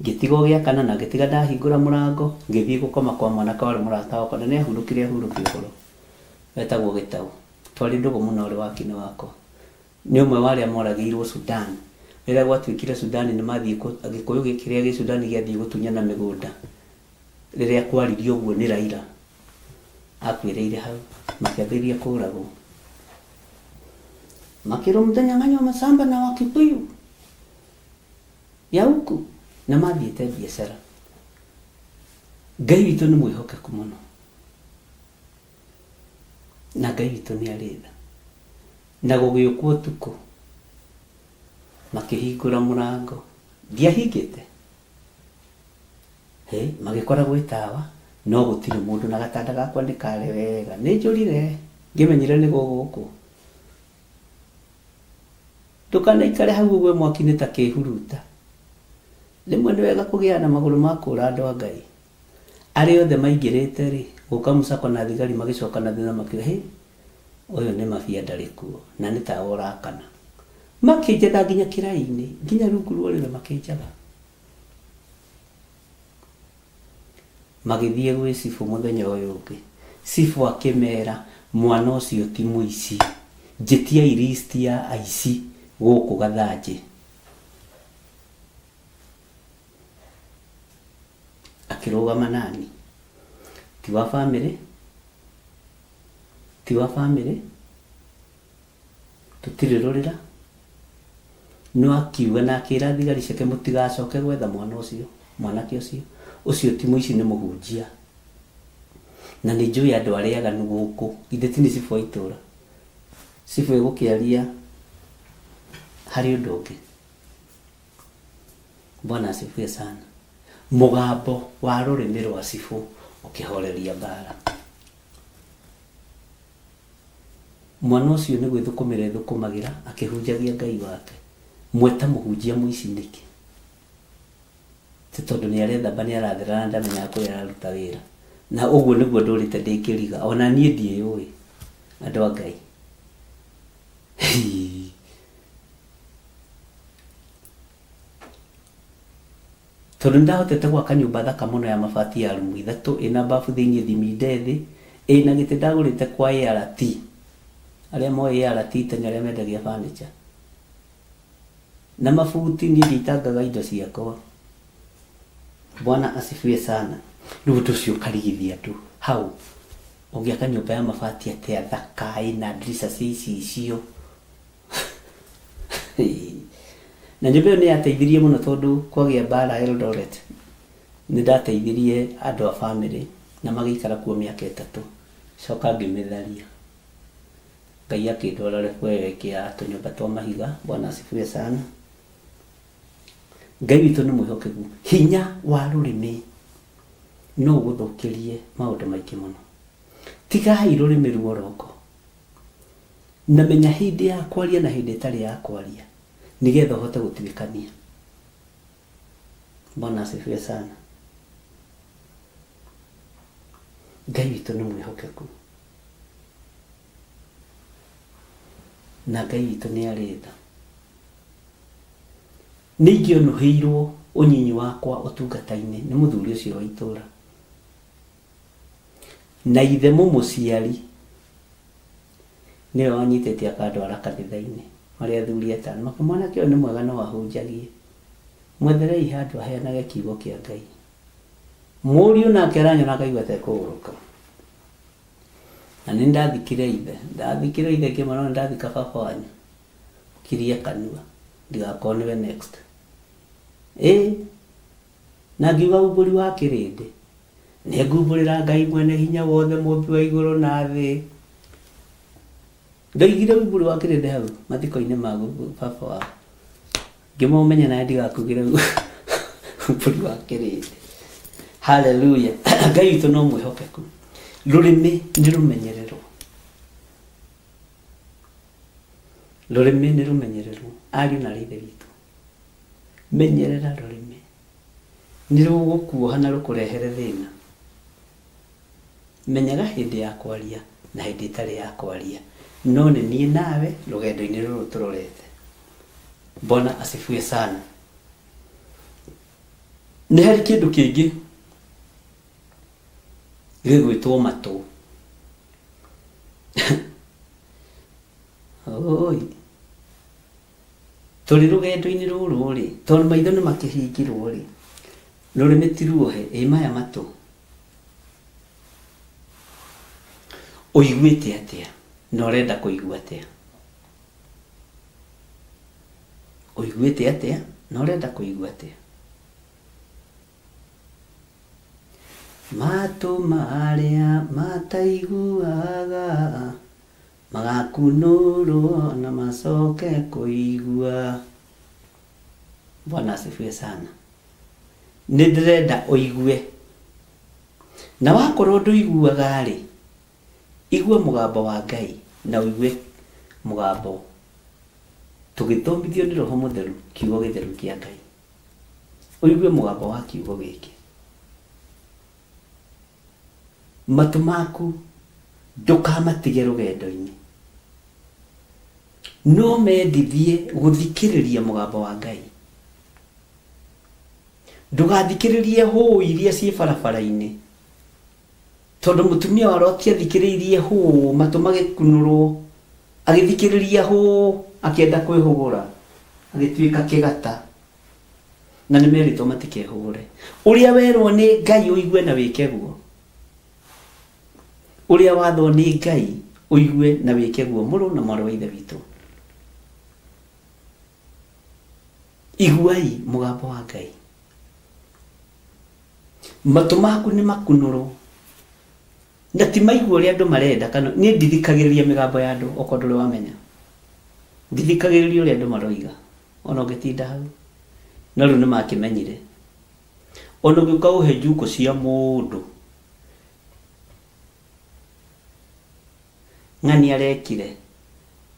Ngĩtiga ũgĩakana na ngĩtiga ndahingũra mũrango, ngĩthiĩ gũkoma kwa mwanake warĩ mũrata wakwa, na nĩ ahurũkire ahurũkia ũhoro, wetagwo Gĩtaũ. Twarĩ ndũgũ mũno arĩ wakinĩ wakwa. Nĩ ũmwe wa arĩa moragĩirwo Sudan. Rĩrĩa gwatuĩkire Sudan nĩ mathiĩ, Gĩkũyũ kĩrĩa gĩ Sudan gĩathiĩ gũtunyana mĩgũnda. Rĩrĩa kwaririo ũguo nĩ Raila, akuĩrĩire hau, makĩambĩrĩria kũragwo. Makĩrwo mũtanyang'anywa macamba na Wakikuyu ya huku, na mathiĩte biacara. Ngai witũ nĩ mwĩhokeku mũno, na Ngai witũ nĩ arĩ tha. Na gũgĩũkwo ũtukũ, makĩhingũra mũrango, ndiahingĩte. Hĩ, magĩkora gwĩ tawa, no gũtirĩ mũndũ na gatanda gakwa nĩ kare wega. Nĩ njũrire, ngĩmenyire nĩ gũgũkwo. Ndũkanaikare hau ũgwe mwaki-inĩ ta kĩhuruta. Rĩmwe nĩ wega kũgĩa na magũrũ ma kũũra andũ a Ngai. Arĩa othe maingĩrĩte-rĩ, gũka mũcako na thigari magĩcoka na thutha makiuga, hĩ, ũyũ nĩ mabia ndarĩ kuo, na nĩ tawa ũrakana. Makĩnjetha nginya kĩraĩ-inĩ, nginya rungu rwa ũrĩrĩ makĩnjetha. Magĩthiĩ gwĩ cibũ mũthenya ũyũ ũngĩ. Cibũ akĩmera, mwana ũcio ti mũici, njĩtiai list ya aici gũkũ Gathanjĩ. Akĩrũgama nani. Ti wa famĩlĩ, ti wa famĩlĩ. Tũtirĩ rũrĩra. No akiuga na akĩra thigari ciake mũtigacoke gwetha mwana ũcio, mwanake ũcio. Ũcio ti mũici nĩ mũhunjia. Na nĩ njũĩ andũ arĩa aganu gũkũ. Githĩ ti nĩ cibũ wa itũra? Cibũ ĩgũkĩaria harĩ ũndũ ũngĩ. Bwana asifiwe sana. Mũgambo wa rũrĩmĩ rwa cibũ ũkĩhoreria mbara. Mwana ũcio nĩ gwĩthũkũmĩra ethũkũmagĩra akĩhunjagia Ngai wake. Mweta mũhunjia mũici nĩkĩ? Ti tondũ nĩ arethamba nĩ arathera na ndamenyaga kũrĩa araruta wĩra. Na ũguo nĩguo ndũrĩte ndĩ kĩriga. Ona niĩ ndiĩyũĩ andũ a Ngai. Hii. Tondũ nĩndahotete gwaka nyũmba thaka mũno ya mabati ya rumu ithatũ, ĩna bafu thĩinĩ thiminde thĩ, ĩna gĩtĩ ndagũrĩte kwa ART, arĩa moĩ ART tene arĩa mendagia furniture, na mabuti niĩ ndiaitangaga indo ciakwa. Bwana asifiwe sana. Rĩu ũndũ ũcio ũkarigithia andũ hau, ũngĩaka nyũmba ya mabati atĩa thaka ĩna ndirica cia icicio. Na nyũmba ĩyo nĩ yateithirie mũno tondũ kwagĩa mbara Eldoret, nĩ ndateithirie andũ a famĩlĩ na magĩikara kuo mĩaka ĩtatũ. Coka ngĩmĩtharia. Ngai akĩndwara level ĩyo ĩngĩ ya tũnyũmba twa mahiga. Bwana asifiwe sana. Ngai witũ nĩ mwĩhokeku. Hinya wa rũrĩmĩ no ũgũthũkĩrie maũndũ maingĩ mũno. Tigai rũrĩmĩ ruorongo. Na menya hĩndĩ ya kwaria na hĩndĩ ĩtarĩ ya kwaria, nĩgetha ũhote gũtuĩkania. Bwana asifiwe sana. Ngai witũ nĩ mwĩhokeku, na Ngai witũ nĩ arĩ tha. Nĩ ingĩonũhĩirwo ũnyinyi wakwa ũtungata-inĩ nĩ mũthuri ũcio wa itũũra, na ithe mũmũciari Nĩwe wanyitĩte akandwara kanitha-inĩ marĩ athuri atano. Makĩ mwanake ũyũ nĩ mwega no ahunjagie. Mwetherei handũ aheanage kiugo kĩa Ngai. Mũriũ nake aranyona akaigua ta ekũgũrũka. Na nĩ ndathikire ithe. Ndathikire ithe ngĩmwĩra nĩ ndathika baba wanyu. Ũkirie kanua ndigakorwo nĩwe next. Ĩĩ na ngiuga umbũri wa kĩrĩndĩ. Nĩngumbũrĩra Ngai mwene hinya wothe mũmbi wa igũrũ na thĩ. Ndoigire umbũri wa kĩrĩndĩ hau mathiko-inĩ ma baba wao. Ngĩmũmenya nawe ndigakugĩre mbũri wa kĩrĩndĩ. Haleluya. Ngai witũ no mwĩhokeku. Rũrĩmĩ nĩ rũmenyererwo. Rũrĩmĩ nĩ rũmenyererwo. Ariũ na aarĩ a Ithe witũ, menyerera rũrĩmĩ. Nĩ rũgũkuoha na rũkũrehere thĩna. Menyaga hĩndĩ ya kwaria na hĩndĩ ĩtarĩ ya kwaria. No nĩ niĩ nawe rũgendo-inĩ rũrũ tũrorete. Bwana asifiwe sana. Nĩ harĩ kĩndũ kĩngĩ gĩgwĩtwo matũ. Oi. Tũrĩ rũgendo-inĩ rũrũ rĩ, tondũ maitho nĩ makĩhingirwo rĩ, rũrĩmĩ ti ruohe, ĩ maya matũ. Ũiguĩte atĩa na ũrenda kũigua atĩa? Ũiguĩte atĩa na ũrenda kũigua atĩa? Matũ marĩa mataiguaga magakunũrwo na macoke kũigua. Bwana asifiwe sana. Nĩ ndĩrenda ũigue. Na wakorwo ndũiguaga-rĩ, igua mũgambo wa Ngai na ũigue mũgambo tũgĩthomithio nĩ Roho Mũtheru, kiugo gĩtheru kĩa Ngai. Ũigue mũgambo wa kiugo gĩkĩ. Matũ maku ndũkamatige rũgendo-inĩ. No mendithie gũthikĩrĩria mũgambo wa Ngai. Ndũgathikĩrĩrie hũũ iria ciĩ barabara-inĩ. Tondũ mũtumia wa Loti athikĩrĩirie hũũ, matũ magĩkunũrwo, agĩthikĩrĩria hũũ, akĩenda kwĩhũgũra, agĩtuĩka kĩgata. Na nĩ merĩtwo matikehũgũre. Ũrĩa werwo nĩ Ngai ũigue na wĩke guo. Ũrĩa wathwo nĩ Ngai ũigue na wĩke guo, mũrũ na mwarĩ wa Ithe witũ. Iguai mũgambo wa Ngai. Matũ maku nĩ makunũrwo. Na ti maigua ũrĩa andũ marenda kana niĩ ndithikagĩrĩria mĩgambo ya andũ okorwo ndũrĩ wamenya. Ndithikagĩrĩria ũrĩa andũ maroiga ona ũngĩtinda hau. No rĩu nĩ makĩmenyire. Ona ũngĩũka ũhe njukũ cia mũndũ Ng'ani arekire?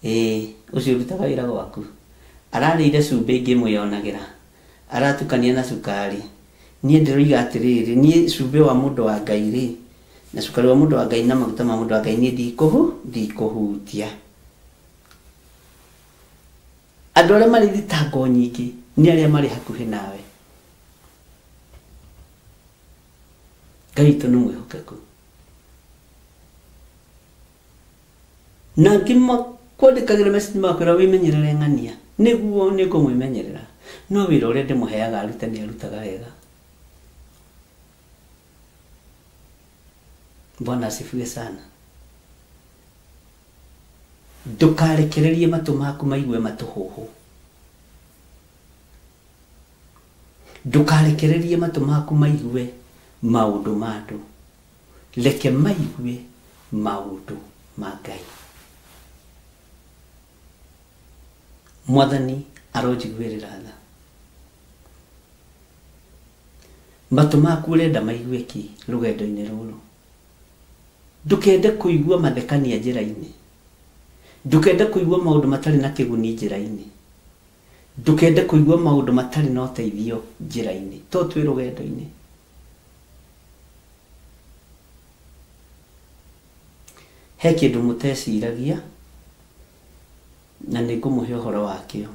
Ĩĩ, ũcio ũrutaga wĩra gwaku. Ararĩire cumbĩ ngĩmwĩyonagĩra. Aratukania na cukari. Niĩ ndĩroiga atĩrĩrĩ, niĩ cumbĩ wa mũndũ wa Ngai rĩ, na cukari wa mũndũ wa Ngai na maguta ma mũndũ wa Ngai niĩ ndikũhu, ndikũhutia. Andũ arĩa marĩ thitango nyingĩ nĩ arĩa marĩ hakuhĩ nawe. Ngai witũ nĩ mwĩhokeku. Na angĩ makwandĩkagĩra message magakwĩra wĩmenyerere ng'ania. Nĩguo nĩ ngũmwĩmenyerera. No wĩra ũrĩa ndĩmũheaga arute nĩ arutaga wega. Bwana asifiwe sana. Ndũkarekererie matũ maku maigue matũhũhũ. Ndũkarekererie matũ maku maigue maũndũ ma andũ. Reke maigue maũndũ ma Ngai. Mwathani aronjiguĩrĩra tha. Matũ maku ũrenda maigue kĩ rũgendo-inĩ rũrũ? Ndũkende kũigua mathekania njĩra-inĩ. Ndũkende kũigua maũndũ matarĩ na kĩguni njĩra-inĩ. Ndũkende kũigua maũndũ matarĩ na ũteithio njĩra-inĩ, to twĩ rũgendo-inĩ. He kĩndũ mũteciragia, na nĩ ngũmũhe ũhoro wakĩo.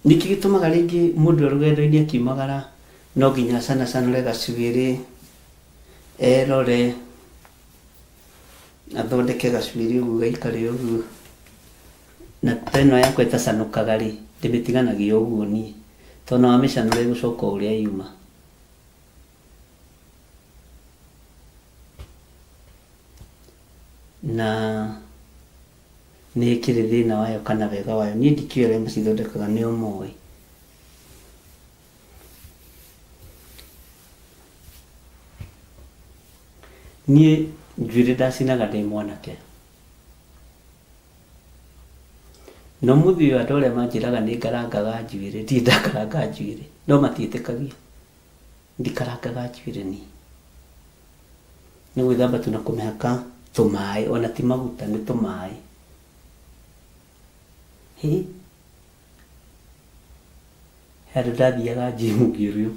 Nĩkĩ gĩtũmaga rĩngĩ mũndũ e rũgendo-inĩ akiumagara no nginya acanacanũre gacuĩrĩ, erore, athondeke gacuĩrĩ ũguo gaikare ũguo. Na ta ĩno yakwa ĩtacanũkaga rĩ, ndĩmĩtiganagia ũguo niĩ, tondũ ona wamĩcanũra ĩgũcoka o ũrĩa yuma. Na nĩ ĩkĩrĩ thĩna wayo kana wega wayo, niĩ ndikĩũĩ arĩa macithondekaga nĩo moĩ. Niĩ njuĩrĩ ndacinaga ndĩ mwanake. Na ũmũthĩ ũyũ andũ arĩa manjĩraga nĩ ngarangaga njuĩrĩ, ndirĩ ndakaranga njuĩrĩ, no matiĩtĩkagia. Ndikarangaga njuĩrĩ niĩ. Nĩ gwĩthamba tu na kũmĩhaka tũmaĩ, ona ti maguta, nĩ tũmaĩ. Hĩ, he handũ ndathiaga gym ngĩũrio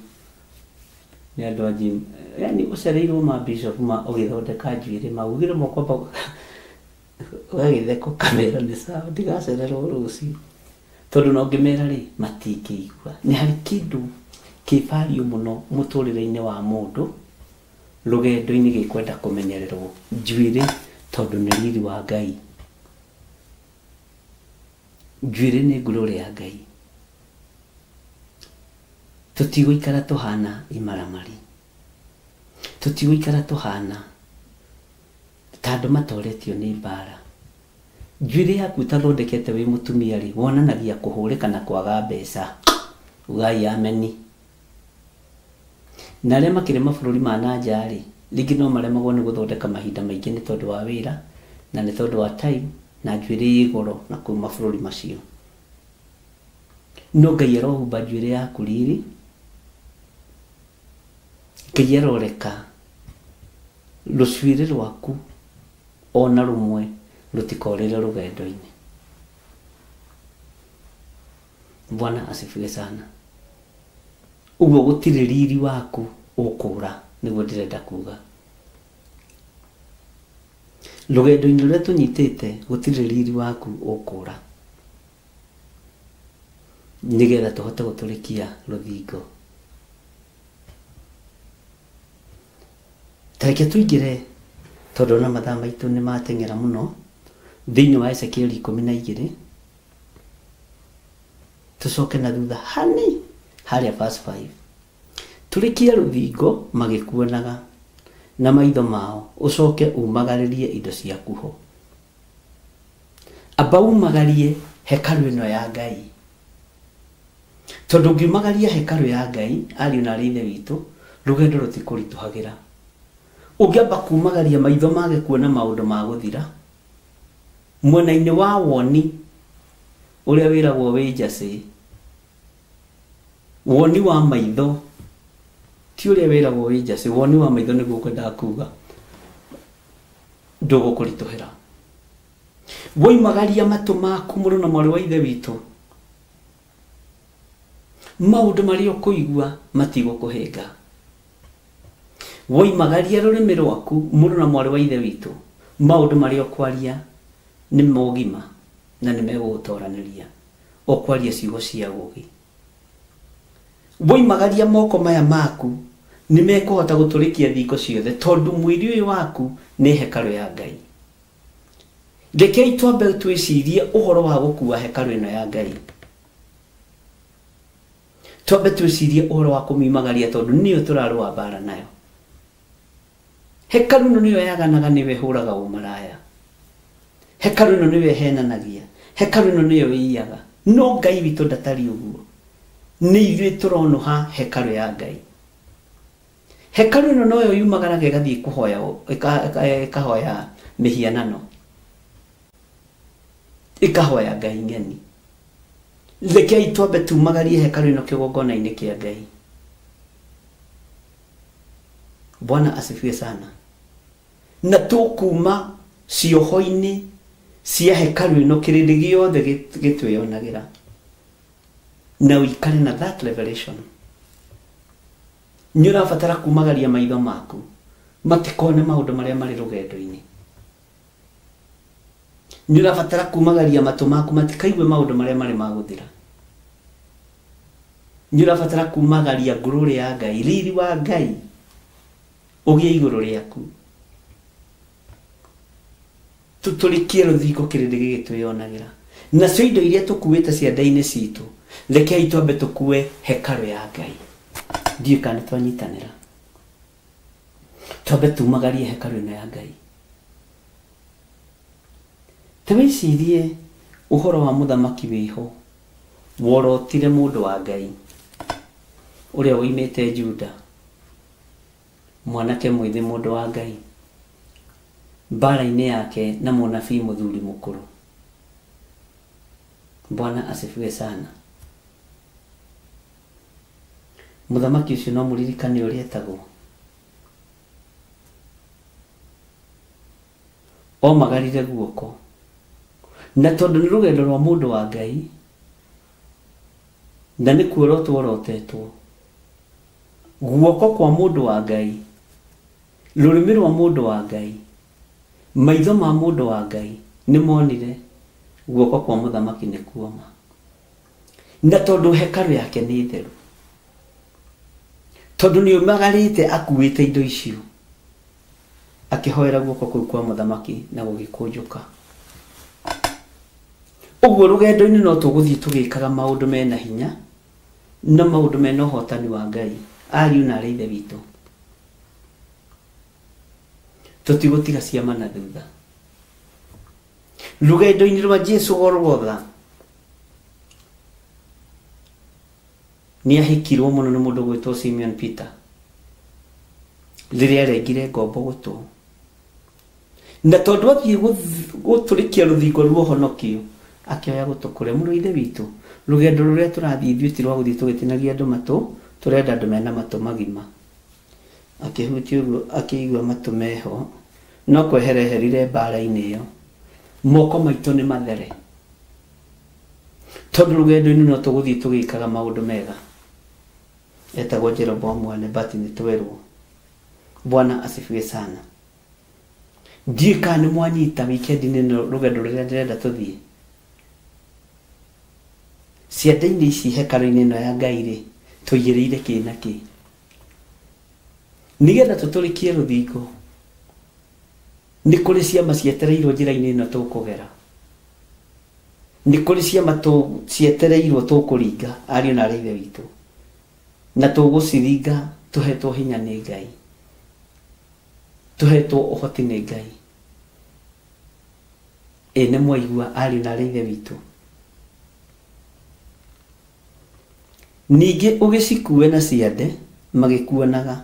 nĩ andũ a gym, yaani ũcereirwo ma bishop ma ũgĩthondeka njuĩrĩ maugire mokwamba ũgagĩtheka ũkamera nĩ sawa ndigacererwo rũciũ tondũ na ũngĩmera rĩ matingĩigua. Nĩ harĩ kĩndũ kĩ value mũno mũtũrĩre-inĩ wa mũndũ rũgendo-inĩ gĩkwenda kũmenyererwo njuĩrĩ tondũ nĩ riri wa Ngai. Njuĩrĩ nĩ glory ya Ngai. Tũtigũikara tũhana imaramari. Tũtigũikara tũhana ta andũ matoretio nĩ mbara. Njuĩrĩ yaku ũtathondekete wĩ mũtumia rĩ, wonanagia kũhũrĩka na kwaga mbeca. Ugai ameni. Na arĩa makĩrĩ mabũrũri ma na nja rĩ, rĩngĩ no maremagwo nĩ gũthondeka mahinda maingĩ nĩ tondũ wa wĩra, na nĩ tondũ wa time, na njuĩrĩ ĩ goro na kũu mabũrũri macio. No Ngai arohumba njuĩrĩ yaku riri, Ngai aroreka rũcuĩrĩ rwaku ona rũmwe rũtikorĩre rũgendo-inĩ. Bwana asifiwe sana. Ũguo gũtirĩ riri waku ũkũra, nĩguo ndĩrenda kuga. Rũgendo-inĩ rũrĩa tũnyitĩte gũtirĩ riri waku ũkũra, nĩgetha tũhote gũtũrĩkia rũthingo. Ta reke tũingĩre tondũ ona mathaa maitũ nĩ mateng'era mũno thĩinĩ wa Ezekieli 12 tũcoke na thutha hani harĩa verse 5. Tũrĩkia rũthingo magĩkuonaga na maitho mao, ũcoke umagarĩrie indo ciaku ho. Amba umagarie hekarũ ĩno ya Ngai. Tondũ ũngiumagaria hekarũ ya Ngai, ariũ na aarĩ a Ithe witũ, rũgendo rũtikũritũhagĩra. Ũngĩamba kumagaria maitho mage kuona maũndũ ma gũthira, mwena-inĩ wa woni ũrĩa wĩragwo wĩ njacĩ, woni wa maitho ti ũrĩa wĩragwo wĩ njacĩ, woni wa maitho nĩguo ngwendaga kuga, ndũgũkũritũhĩra. Woimagaria matũ maku mũrũ na mwarĩ wa Ithe witũ, maũndũ marĩa ũkũigua matigũkũhĩnga. Woimagaria rũrĩmĩ rwaku mũrũ na mwarĩ wa Ithe witũ, maũndũ marĩa ũkwaria nĩ mogima na nĩ megũgũtoranĩria. Ũkwaria ciugo cia ũũgĩ. Woimagaria moko maya maku nĩ mekũhota gũtũrĩkia thingo ciothe tondũ mwĩrĩ ũyũ waku nĩ hekarũ ya Ngai. Rekei twambe twĩcirie ũhoro wa gũkua hekarũ ĩno ya Ngai. Twambe twĩcirie ũhoro wa kũmiumagaria tondũ nĩyo tũrarũa mbara nayo. Hekarũ ĩno nĩyo yaganaga, nĩyo ĩhũraga ũmaraya. Hekarũ ĩno nĩyo ĩhenanagia. Hekarũ ĩno nĩyo ĩiyaga. No Ngai witũ ndatariĩ ũguo. Nĩ ithuĩ tũronũha hekarũ ya Ngai. Hekarũ ĩno noyo yumagaraga ĩgathiĩ kũhoya, ĩkahoya mĩhianano, ĩkahoya ngai ng'eni. Rekei twambe tumagarie hekarũ ĩno kĩgongona-inĩ kĩa Ngai. Bwana asifiwe sana. Na tũkuma cioho-inĩ cia hekarũ ĩno kĩrĩndĩ gĩothe gĩtwĩyonagĩra. Na ũikare na that revelation. Nĩ ũrabatara kumagaria maitho maku matikone maũndũ marĩa marĩ rũgendo-inĩ. Nĩ ũrabatara kumagaria matũ maku matikaigue maũndũ marĩa marĩ ma gũthira. Nĩ ũrabatara kumagaria glory ya Ngai, riri wa Ngai ũgĩe igũrũ rĩaku. Tũtũrĩkie rũthingo kĩrĩndĩ gĩgĩtwĩyonagĩra. Nacio indo iria tũkuĩte ciande-inĩ citũ, rekei twambe tũkue hekarũ ya Ngai. Ndiũĩ kana nĩ twanyitanĩra. Twambe tumagarie hekarũ ĩno ya Ngai. Ta wĩcirie ũhoro wa mũthamaki wĩho worotire mũndũ wa Ngai ũrĩa woimĩte Juda. Mwanake mwĩthĩ mũndũ wa Ngai, mbaara-inĩ yake na mũnabii mũthuri mũkũrũ. Bwana asifiwe sana. Mũthamaki ũcio no mũririkane ũrĩa etagwo. Omagarire guoko. Na tondũ nĩ rũgendo rwa mũndũ wa Ngai, na nĩ kuorotwo orotetwo, guoko kwa mũndũ wa Ngai, rũrĩmĩ rwa mũndũ wa Ngai, maitho ma mũndũ wa Ngai nĩ monire guoko kwa mũthamaki nĩ kuoma. Na tondũ hekarũ yake nĩ theru, tondũ nĩ oimagarĩte akuĩte indo icio, akĩhoera guoko kũu kwa mũthamaki na gũgĩkũnjũka. Ũguo rũgendo-inĩ no tũgũthiĩ tũgĩkaga maũndũ mena hinya na maũndũ mena ũhotani wa Ngai. Ariũ na arĩ Ithe witũ, tũtigũtiga ciama na thutha. Rũgendo-inĩ rwa Jesu Golgotha, nĩ ahĩkirwo mũno nĩ mũndũ gwĩtwo Simeon Peter rĩrĩa arengire ngombo gũtũ. Na tondũ athiĩ gũtũrĩkia rũthingo rwa ũhonokio, akĩoya gũtũ kũrĩa. Mũrũ wa Ithe witũ, rũgendo rũrĩa tũrathiĩ ithuĩ ti rwa gũthiĩ tũgĩtinagia andũ matũ, tũrenda andũ mena matũ magima. Akĩhutia ũguo akĩigua matũ meho, no kwehera eherire mbara-inĩ ĩyo. Moko maitũ nĩ mathere, tondũ rũgendo-inĩ no tũgũthiĩ tũgĩkaga maũndũ mega. Etagwo Jeroboamu wa Nebati, nĩ twerwo. Bwana asifiwe sana. Ndiũĩ kana nĩ mwanyita weekend-inĩ ĩno rũgendo rũrĩa ndĩrenda tũthiĩ. Ciande-inĩ ici hekarũ-inĩ ĩno ya Ngai rĩ, tũigĩrĩire kĩ na kĩ? Nĩgetha tũtũrĩkie rũthingo, nĩ kũrĩ ciama cietereirwo njĩra-inĩ ĩno tũkũgera. Nĩ kũrĩ ciama cietereirwo tũkũringa, ariũ na aarĩ a Ithe witũ. Na tũgũciringa tũhetwo hinya nĩ Ngai. Tũhetwo ũhoti nĩ Ngai. Ĩ nĩ mwaigua ariũ na aarĩ a Ithe witũ? Ningĩ ũgĩcikuue na ciande magĩkuonaga,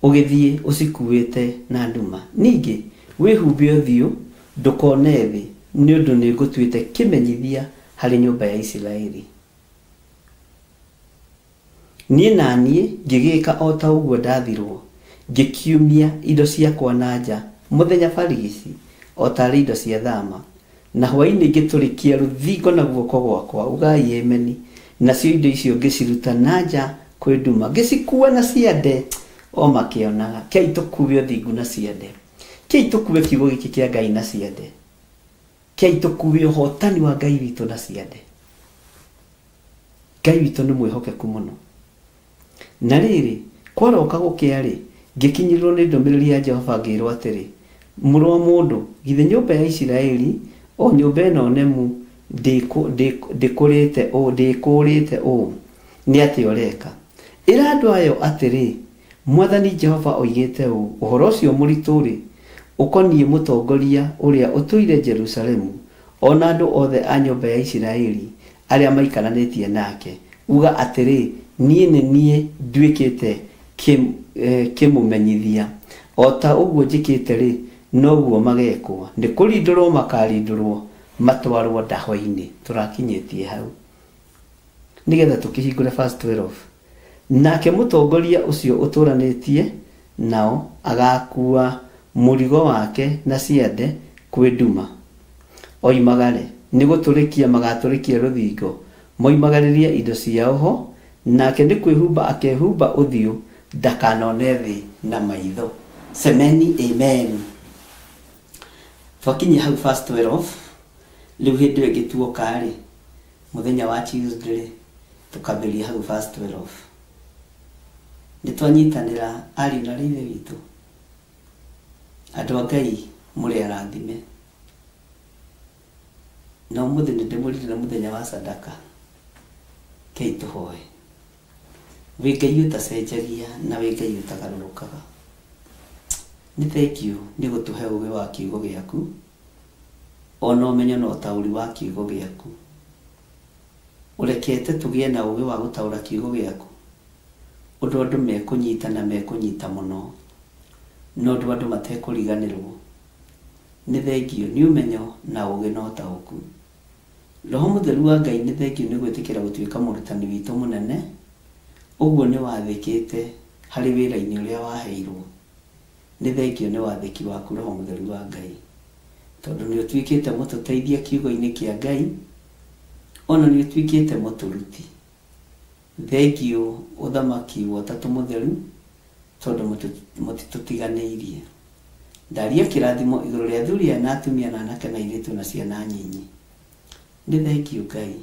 ũgĩthiĩ ũcikuuĩte na nduma. Ningĩ wĩhumbe ũthiũ, ndũkone thĩ, nĩ ũndũ nĩngũtuĩte kĩmenyithia harĩ nyũmba ya Isiraeli. Niĩ na niĩ ngĩgĩĩka o ta ũguo ndaathirũo, ngĩkiumia indo ciakwa na nja mũthenya barigici, o ta arĩ indo cia thama, na hwaĩ-inĩ ngĩtũrĩkia rũthingo na guoko gwakwa, ugai Ameni, nacio indo icio ngĩciruta na nja kwĩ nduma, ngĩcikuua na ciande o makĩonaga. Kei tũkuue ũthingu na ciande. Kei tũkuue kiugo gĩkĩ kĩa Ngai na ciande. Kei tũkuue ũhotani wa Ngai witũ na ciande. Ngai witũ nĩ mwĩhokeku mũno. Na rĩrĩ, kwaroka gũkĩa-rĩ, ngĩkinyĩrĩrũo nĩ ndũmĩrĩri ya Jehova ngĩĩrũo atĩrĩ, Mũrũ wa mũndũ, githĩ nyũmba ya Isiraeli, o nyũmba ĩno nemu, ndĩkũũrĩte ũũ? Nĩ atĩa ũreka? Ĩra andũ ayo atĩrĩ, Mwathani Jehova oigĩte ũũ, Ũhoro ũcio mũritũ-rĩ, ũkoniĩ mũtongoria ũrĩa ũtũire Jerusalemu, o na andũ othe a nyũmba ya Isiraeli arĩa maikaranĩtie nake, uga atĩrĩ, 'Niĩ nĩ niĩ nduĩkĩte kĩmũmenyithia. O ta ũguo njĩkĩte-rĩ, noguo magekwo, nĩ kũrindũrũo makarindũrũo matwarũo ndaho-inĩ. Tũrakinyĩtie hau nĩgetha tũkĩhingũre verse 12. Nake mũtongoria ũcio ũtũũranĩtie nao agaakuua mũrigo wake na ciande kwĩ nduma, oimagare, nĩ gũtũrĩkia magatũrĩkia rũthingo, moimagarĩrie indo ciao ho, nake nĩ kwĩhumba akehumba ũthiũ, ndakanone thĩ na maitho. Semeni amen. Twakinyia hau verse 12, rĩu hĩndĩ ĩyo ĩngĩ tuoka-rĩ, Mũthenya wa Tuesday-rĩ, tũkambĩrĩria hau verse 12. Nĩ twanyitanĩra ariũ na aarĩ a Ithe witũ? Andũ a Ngai mũrĩ arathime. Na ũmũthĩ nĩ ndĩmwĩrire nĩ mũthenya wa sadaka. Rekei tũhoe. Wĩ Ngai ũtacenjagia na wĩ Ngai ũtagarũrũkaga. Nĩ thengiũ nĩ gũtũhe ũgĩ wa kiugo gĩaku. O na ũmenyo na ũtaũri wa kiugo gĩaku. Ũrekete tũgĩe na ũũgĩ wa gũtaũra kiugo gĩaku, ũndũ andũ mekũnyita na mekũnyita mũno, na ũndũ andũ matekũriganĩrũo. Nĩ thengiũ nĩ ũmenyo na ũũgĩ na ũtaũku. Roho Mũtheru wa Ngai nĩ thengiũ nĩ gwĩtĩkĩra gũtuĩka mũrutani witũ mũnene, ũguo nĩ wathĩkĩte harĩ wĩra-inĩ ũrĩa waheirwo. Nĩ thengiũ nĩ wathĩki waku Roho Mũtheru wa Ngai, tondũ nĩ ũtuĩkĩte mũtũteithia kiugo-inĩ kĩa Ngai, ona nĩ ũtuĩkĩte mũtũruti. Thengiũ ũthamaki wa Ũtatũ Mũtheru, tondũ mũtitũtiganĩirie. Ndaria kĩrathimo igũrũ rĩa athuri aya na atumia na anake na airĩtu na ciana nyinyi. Nĩ thengiũ Ngai.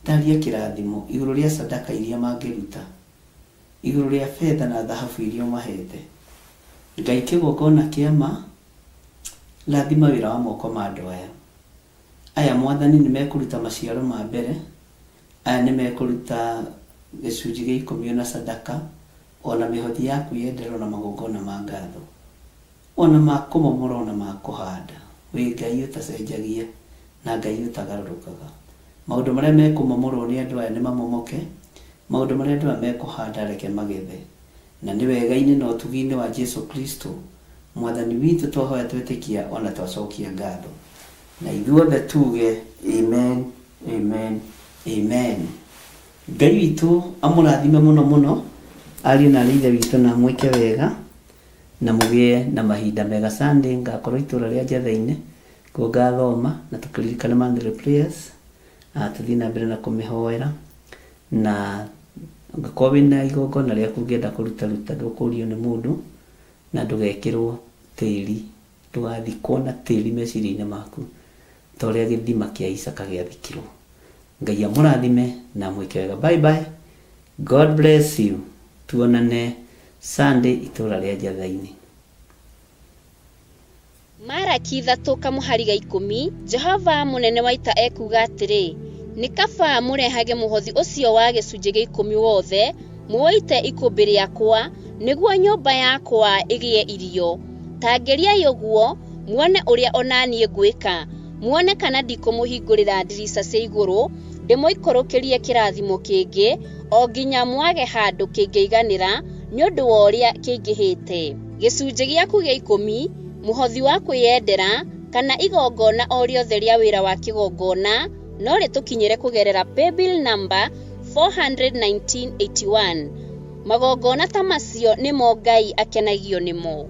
Ndaria kĩrathimo igũrũ rĩa sadaka iria mangĩruta, igũrũ rĩa betha na thahabu iria ũmahete. Ngai kĩgongona kĩa ma, rathima wĩra wa moko ma andũ aya. Aya Mwathani nĩ mekũruta maciaro ma mbere, aya nĩ mekũruta gĩcunjĩ gĩa ikũmi ona sadaka, ona mĩhothi ya kwĩyendera ona magongona ma ngatho, ona ma kũmomora ona ma kũhanda. Wĩ Ngai ũtacenjagia na Ngai ũtagarũrũkaga. Maũndũ marĩa mekũmomorwo nĩ andũ aya nĩ mamomoke, maũndũ marĩa andũ aya mekũhanda reke magethe. Na nĩ wega-inĩ na ũtugi-inĩ wa Jesu Kristo Mwathani witũ twahoya twetĩkia ona twacokia ngatho. Na ithuothe tuge amen, amen, amen. Ngai witũ amũrathime mũno mũno ariũ na aarĩ a Ithe witũ na amwĩke wega na mũgĩe na mahinda mega. Sunday ngakorwo itũra rĩa Njatha-inĩ kuo ngathoma na tũkĩririkane monthly prayers, tũthiĩ na mbere na kũmĩhoera na ũngĩkorwo wĩna igongona rĩaku ũngĩenda kũruta ruta ndũkũrio nĩ mũndũ na ndũgekĩrwo tĩri, ndũgathikwo na tĩri meciria-inĩ maku ta ũrĩa gĩthima kĩa Isaka gĩathikirwo. Ngai amũrathime na amwĩke wega. Bye bye. God bless you. Tuonane Sunday itũra rĩa Njatha-inĩ. Maraki ithatũ kamũhari ga ikũmi, Jehova mũnene wa ita ekuuga atĩrĩ, Nĩ kaba mũrehage mũhothi ũcio wa gĩcunjĩ gĩa ikũmi wothe, mũũite ikũmbĩ rĩakwa, nĩguo nyũmba yakwa ĩgĩe irio. Ta ngeriai ũguo, muone ũrĩa o na niĩ ngwĩka, muone kana ndikũmũhingũrĩra ndirica cia igũrũ, ndĩmũikũrũkĩrie kĩrathimo kĩngĩ, o nginya mwage handũ kĩngĩiganĩra nĩ ũndũ wa ũrĩa kĩingĩhĩte. Gĩcunjĩ gĩaku gĩa ikũmi, mũhothi wa kwĩyendera, kana igongona o rĩothe rĩa wĩra wa kĩgongona no rĩtũkinyĩre kũgerera paybill number 41981. Magongona ta macio nĩmo Ngai akenagio nĩmo.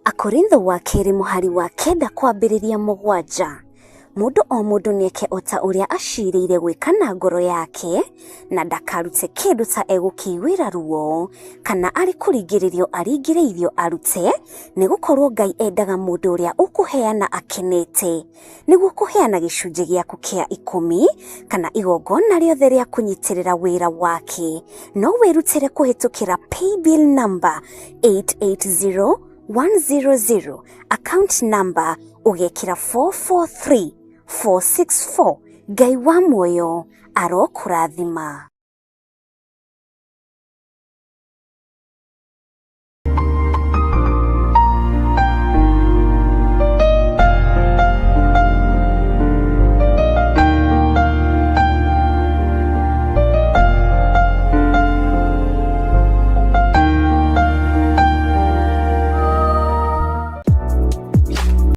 Akorintho wa kerĩ mũhari wa kenda kwambĩrĩria mũgwanja. Mũndũ o mũndũ nĩeke o ta ũrĩa acirĩire gwĩka na ngoro yake, na ndakarute kĩndũ ta egũkĩiguĩra ruo, kana arĩ kũringĩrĩrio aringĩrĩirio arute, nĩgũkorwo Ngai endaga mũndũ ũrĩa ũkũheana akenete. Nĩguo kũheana gĩcunjĩ gĩaku kĩa ikũmi, kana igongona rĩothe rĩa kũnyitĩrĩra wĩra wake, no wĩrutĩre kũhĩtũkĩra paybill number 880100, account number ũgekĩra 443464. Ngai wa muoyo arokũrathima.